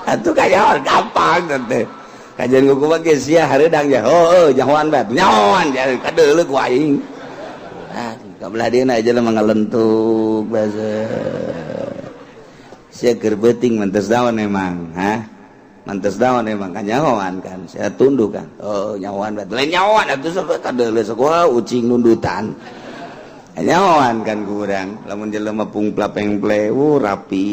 atuh kanyahoan gampang teh. Kajian ku kumaha ge sia hareudang ya, oh nyahoan bae, nyahoan ya kadeuleu ku aing. Ah, kabelah dieuna jelema ngalentuk bahasa sia keur beuting mantes daun emang. Hah, mantes daun emang kanyahoan kan saya tunduk kan. Oh, nyahoan bae, lain nyahoan atuh sok kadeuleu sok ucing nundutan nyahoan kan kurang. Lamun jelema pungpla pengple rapi,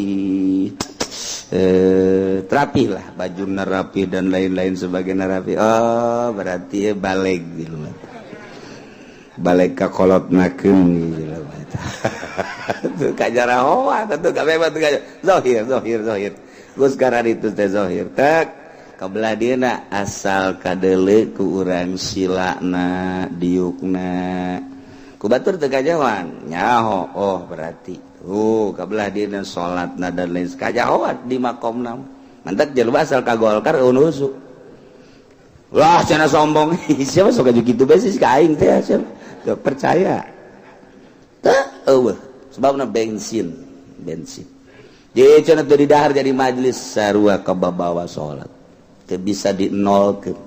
terapi lah, baju rapi dan lain-lain sebagainya rapi, oh berarti ya balik gitu, balik ka kolot nakeun tuh kajarahoan tuh kabeh tuh zahir zahir zahir. Geus itu teh zahir tek kabelah dieuna asal kadeule ku urang silana diukna ku batur teu kajawan nyaho. Oh, berarti kabelah dieuna salatna dan lain kajahoan di makomna. Mantak jelema asal ka Golkar eunusu. Wah, cenah sombong. Siapa sok gitu bae sih ka aing teh, siapa teu percaya teu eueuh sebabna bensin bensin. Jadi cenah teu didahar jadi majelis sarua kababawa salat teu bisa di nolkeun.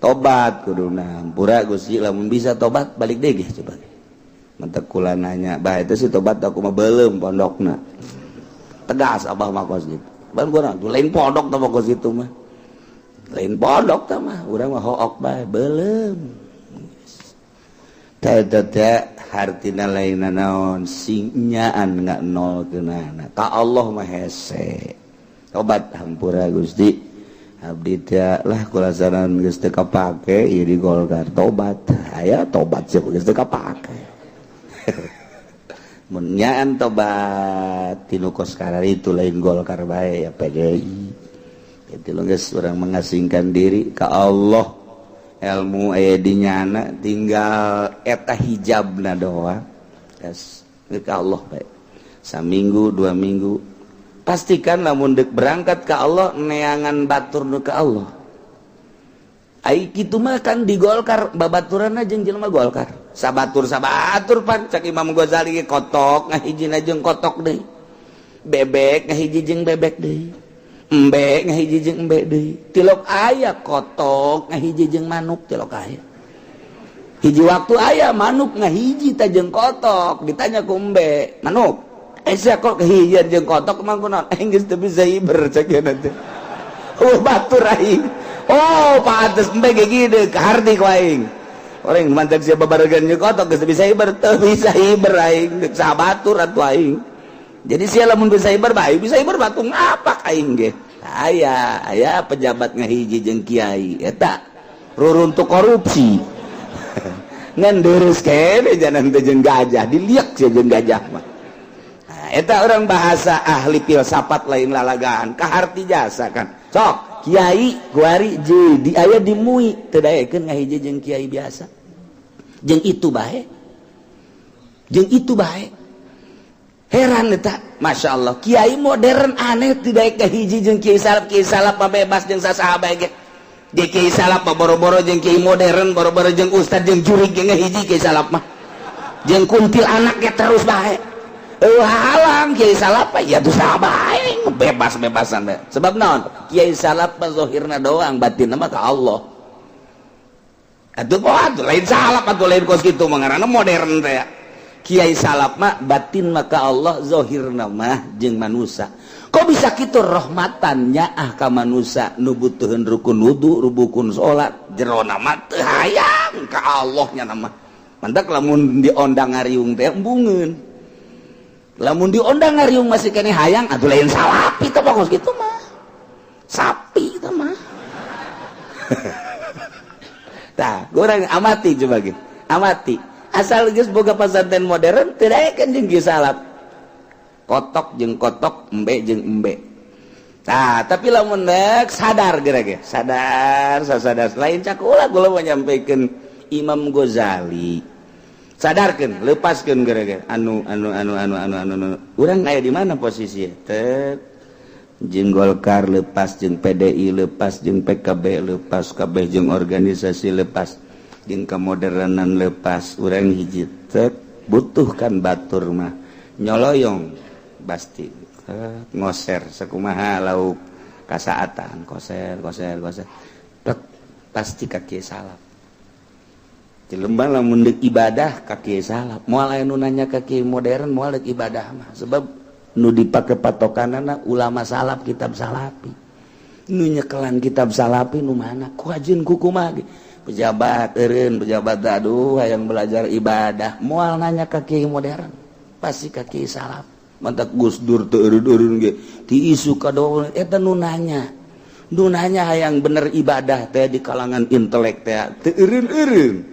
Tobat kuduna, hampura Gusti lamun bisa tobat balik deui ge coba. Mantak kula nanya bah itu sih tobat aku mah belum pondokna tegas abah mah kos gitu. Ban gua lain pondok tah kos gitu mah, lain pondok tah mah, urang mah hook bae belum teh teh hartina lain naon sing nyaan nggak nol kenana ka Allah mah hese. Tobat, hampura Gusti, abdi teh lah kulasaran geus teu kapake ieu di Golkar. Tobat aya, tobat sih geus teu kapake. Mun nyaan tobat tinu kos itu lain Golkar bae ya, PDI itu geus urang mengasingkan diri ka Allah. Ilmu aya di nyana, tinggal eta hijabna doang. Yes, ke Allah bae saminggu 2 minggu pastikan lamun dek berangkat ke Allah neangan batur nu ke Allah. Ai kitu mah kan di Golkar babaturanna jeung jelema Golkar sabatur sabatur pan cak Imam Ghazali ge kotok ngahijina jeung kotok deui, bebek ngahiji jeung bebek deui, embe ngahiji jeung embe deui, tilok aya kotok ngahiji jeung manuk, tilok aya hiji waktu aya manuk ngahiji ta jeung kotok. Ditanya ku embe, "Manuk, sia kok kehijian jeung kotok emang kunaon?" "Eh, geus teu bisa hiber," cek nanti. Oh, batur aing. Oh, pantes embe ge gini kaharti ku aing. Orang mantap siapa barengan jeung kotok geus teu bisa hiber, teu bisa hiber aing sabatur atuh aing. Jadi sia lamun bisa hiber bae, bisa hiber batu ngapak aing ge. Aya aya pejabat ngahiji jeung kiai eta ruruntuk korupsi ngan deres kene jalan teh jeung gajah diliak sia jeung gajah mah. Nah, eta orang bahasa ahli filsafat lain lalagaan kaharti jasa kan. Sok kiai kuari di aya di MUI teu daekeun ngahiji jeung kiai biasa jeung itu bae, jeung itu bae. Heran eta, Masya Allah, kiai modern aneh tidak kahiji jeung kiai salaf. Kiai salaf mah bebas jeung sasaha bae ge. Di kiai salaf mah boro-boro jeung kiai modern, boro-boro jeung ustad jeung jurig ge ngahiji. Kiai salaf mah jeung kuntil anaknya terus bae. Halang Kiai Salaf ya tuh sabae bebas-bebasan bae. Sebab naon? Kiai Salaf mah zahirna doang, batinna mah ka Allah. Atuh atuh lain salaf atuh lain kos kitu mah ngaranna modern teh. Kiai Salaf mah batin mah ka Allah, zahirna mah jeung manusa. Kok bisa kitu rahmatan nyaah ka manusa nu butuheun rukun wudu, rukun salat, jerona mah teu hayang ka Allah nya mah. Mantak lamun diondang ngariung teh embungeun. Lamun diondang ngariung masih kene hayang atuh lain salapi teh kos kitu mah. Sapi teh mah. Tah, kurang amati coba gitu. Amati. Asal geus boga pesantren modern teu daekeun jeung kieu salaf. Kotok jeung kotok, embe jeung embe. Tah, tapi lamun rek sadar geura ge, sadar, sadar lain cakula gula menyampaikan Imam Ghazali. Sadarkeun, lepaskeun geura ge anu anu anu anu anu anu, anu. Urang aya di mana posisi teh? Jeung Golkar lepas, jeung PDI lepas, jeung PKB lepas, kabeh jeung organisasi lepas, jeung kemodernan lepas, urang hiji tek butuhkan batur mah nyoloyong pasti ngoser sakumaha lauk kasaatan koser koser koser tek pasti ka kiai salaf. Jelema lamun deuk ibadah ka kiai salaf, moal aya nu nanya ka kiai modern, moal deuk ibadah mah sebab nu dipake patokanana ulama salaf, kitab salafi. Nu nyekelan kitab salafi nu mana? Ku ajeun ku kumaha ge? Pejabat eureun pejabat aduh hayang belajar ibadah moal nanya ka kiai modern, pasti ka kiai salaf. Mantak Gus Dur teu eureun-eureun ge ti isu ka doa eta nu nanya. Nu nanya hayang bener ibadah teh di kalangan intelek teh teu eureun-eureun.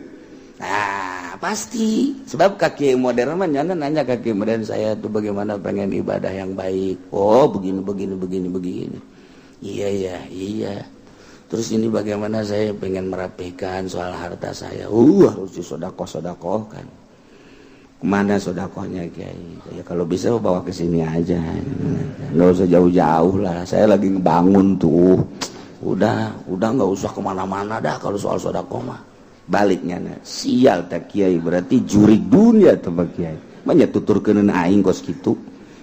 Nah, pasti sebab ka kiai modern mah nyana nanya ka kiai modern, saya tuh bagaimana pengen ibadah yang baik. Oh, begini begini begini begini. Iya iya iya. Terus ini bagaimana saya pengen merapikan soal harta saya. Harus disodakoh-sodakohkan. Kemana sodakohnya kiai? Ya kalau bisa bawa ke sini aja, nggak usah jauh-jauh lah. Saya lagi ngebangun tuh. Udah nggak usah kemana-mana dah kalau soal sodakoh mah. Baliknya nah, sial tak kiai berarti jurig dunia tuh Pak kiai. Banyak tuturkeun aing kos kitu.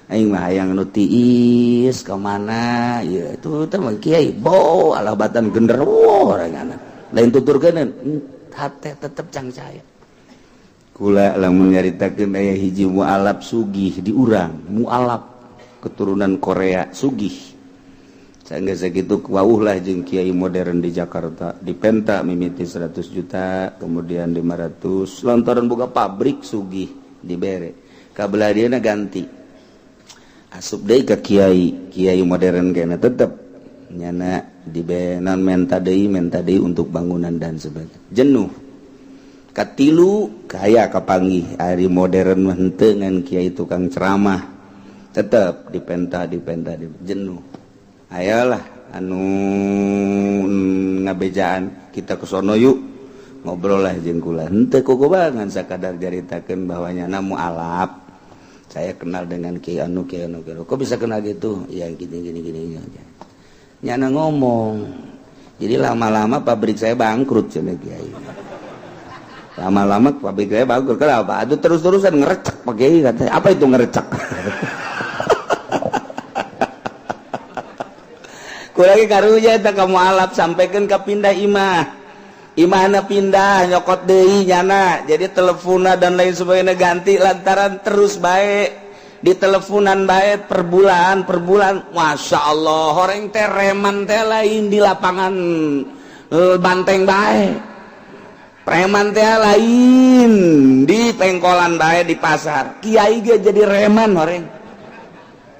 Aing mah hayang nu tiis kemana? Ya itu teh mah kiai. Bo alah batan genderuwo orangana. Lain tuturkeun hate tetep cangcaya. Kula lamun nyaritakeun aya hiji mualaf sugih di urang, mualaf keturunan Korea sugih. Sanggeus sakitu wauh lah jeung kiai modern di Jakarta, dipenta mimiti 100 juta, kemudian 500, lantaran boga pabrik sugih dibere. Kabelah dieuna ganti. Asup deui ka kiai, kiai modern kena tetep nyana dibenan menta deui untuk bangunan dan sebagainya. Jenuh. Katilu kaya kapanggih ari modern mah henteu ngan kiai tukang ceramah tetep dipenta jenuh. Ayalah anu ngabejaan kita ke sono yuk ngobrol lah jeung kula henteu kukubangan sakadar jaritakeun bahwa nyana mualaf. Saya kenal dengan kiai anu kiai anu kiai. Kok bisa kenal gitu? Ya gini gini gini aja. Nyana ngomong. Jadi lama-lama pabrik saya bangkrut cenah kiai. Lama-lama pabrik saya bangkrut. Kenapa? Aduh terus-terusan ngerecek Pak Kiai katanya. Apa itu ngerecek? Kurangi karunya eta ka mualaf sampaikan ka pindah imah. Imahna pindah nyokot deui nyana. Jadi teleponna dan lain sebagainya ganti lantaran terus bae di teleponan bae per bulan. Masya Allah horeng teh reman teh lain di lapangan banteng bae. Preman teh lain di pengkolan bae di pasar. Kiai ge jadi reman horeng.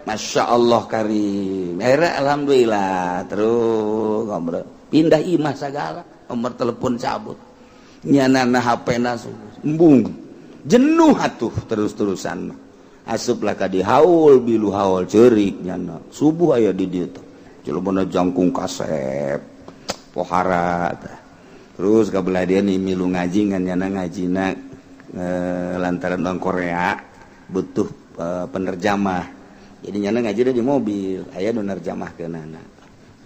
Masya Allah karim. Akhirnya alhamdulillah terus ngobrol. Pindah imah segala, nomor telepon cabut. Nyanana HP na embung. Jenuh atuh terus-terusan. Asuplah ka di haul bilu haul ceurik nyana. Subuh aya di dieu teh. Jelema jangkung kasep. Pohara tah. Terus kabelah dia nih milu ngaji ngan nyana ngajina lantaran orang Korea butuh penerjamah. Jadi nyana ngaji di mobil, aya nu nerjemahkeunana.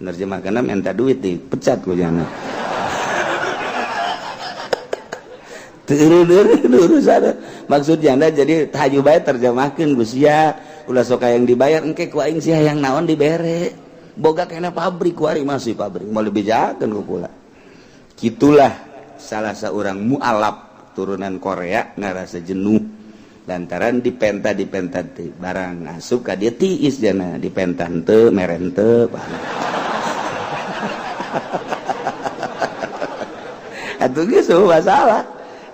Nerjemahkeunana minta duit dipecat ku nyana. Urusan maksudnya jadi tahaju bae terjemahkeun ku sia, ulah sok yang dibayar engke ku aing sia yang naon dibere. Boga kena pabrik kuari, masih pabrik mau dibejakeun ku kula. Gitulah salah seorang mualaf turunan Korea ngarasa jenuh lantaran dipenta dipenta teh barang asup ka dia tiis jana dipenta henteu mere henteu. Atuh geus masalah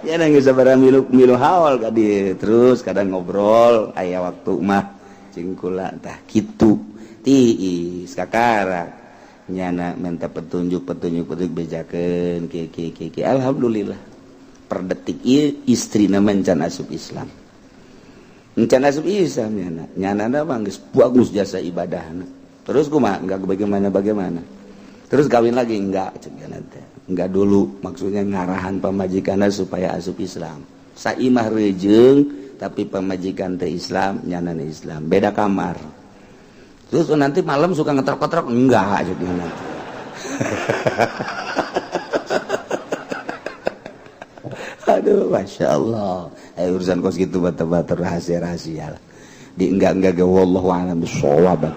ya, geus sabaraha milu milu haul ka dieu, terus kadang ngobrol aya waktu mah cing kula tah kitu tiis kakara nyana minta petunjuk petunjuk petunjuk, bejakeun kieu kieu kieu kieu. Alhamdulillah, per detik ieu istrina mencan asup Islam, encan asup Islam. Nyana nyana mah geus bagus jasa ibadahna. Terus kumaha? Enggak bagaimana bagaimana, terus kawin lagi enggak? Cek teh enggak dulu, maksudnya ngarahan pamajikanna supaya asup Islam. Saimah rejeung, tapi pamajikan teh Islam, nyana Islam, beda kamar. Terus nanti malam suka ngetrok-ngetrok enggak? Cek nanti. Aduh, masya Allah. Urusan kos gitu bata-bata rahasia-rahasia lah. Di enggak-enggak ge wallahu a'lam bissawab.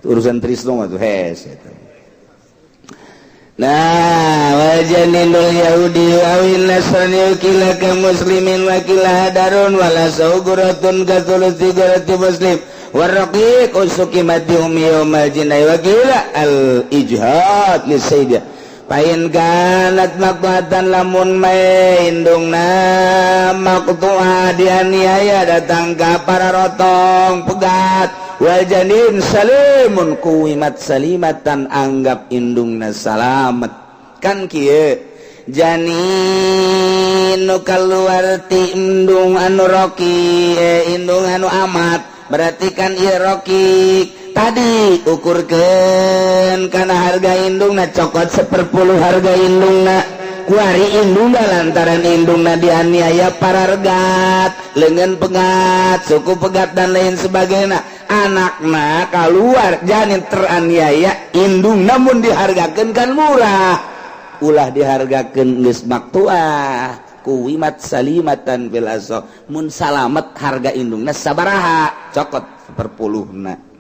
Urusan Trisno mah tuh hes itu. Nah, wajaninul Yahudi awin Nasrani kila ka muslimin wa kila hadarun wala sauguratun ka thuluthi gurati muslim warraqiq usukimatihum yawmal jinai wa kila al ijhad li sayyidah pain kanat maqtuatan lamun mae indungna maqtuah dianiaya datang ka para rotong pegat wal janin salimun kuwimat salimatan, anggap indungna salamet. Kan kieu, janin nu kaluar ti indung anu roki, indung anu amat, berarti kan ieu roki tadi ukurkeun kana harga indungna, cokot seperpuluh harga indungna. Kuari indungna lantaran indungna dianiaya parargat, lengan pegat, suku pegat, dan lain sebagainya, anakna keluar janin teraniaya, indung namun dihargakan kan murah. Ulah dihargakan geus maktuah, kuwimat salimatan bil aso, mun salamet harga indungna sabaraha, cokot seperpuluhna.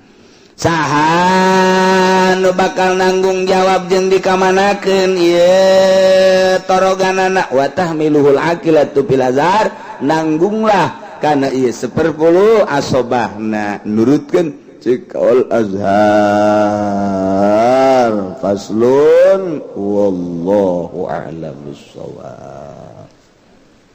Saha nu bakal nanggung jawab jeung dikamanakeun ieu toroganana? Wa tahmiluhul aqilatu fil azhar, nanggunglah karena ieu seperpuluh asobahna, nurutkeun cek kaul azhar. Faslun, wallahu a'lam bissawab.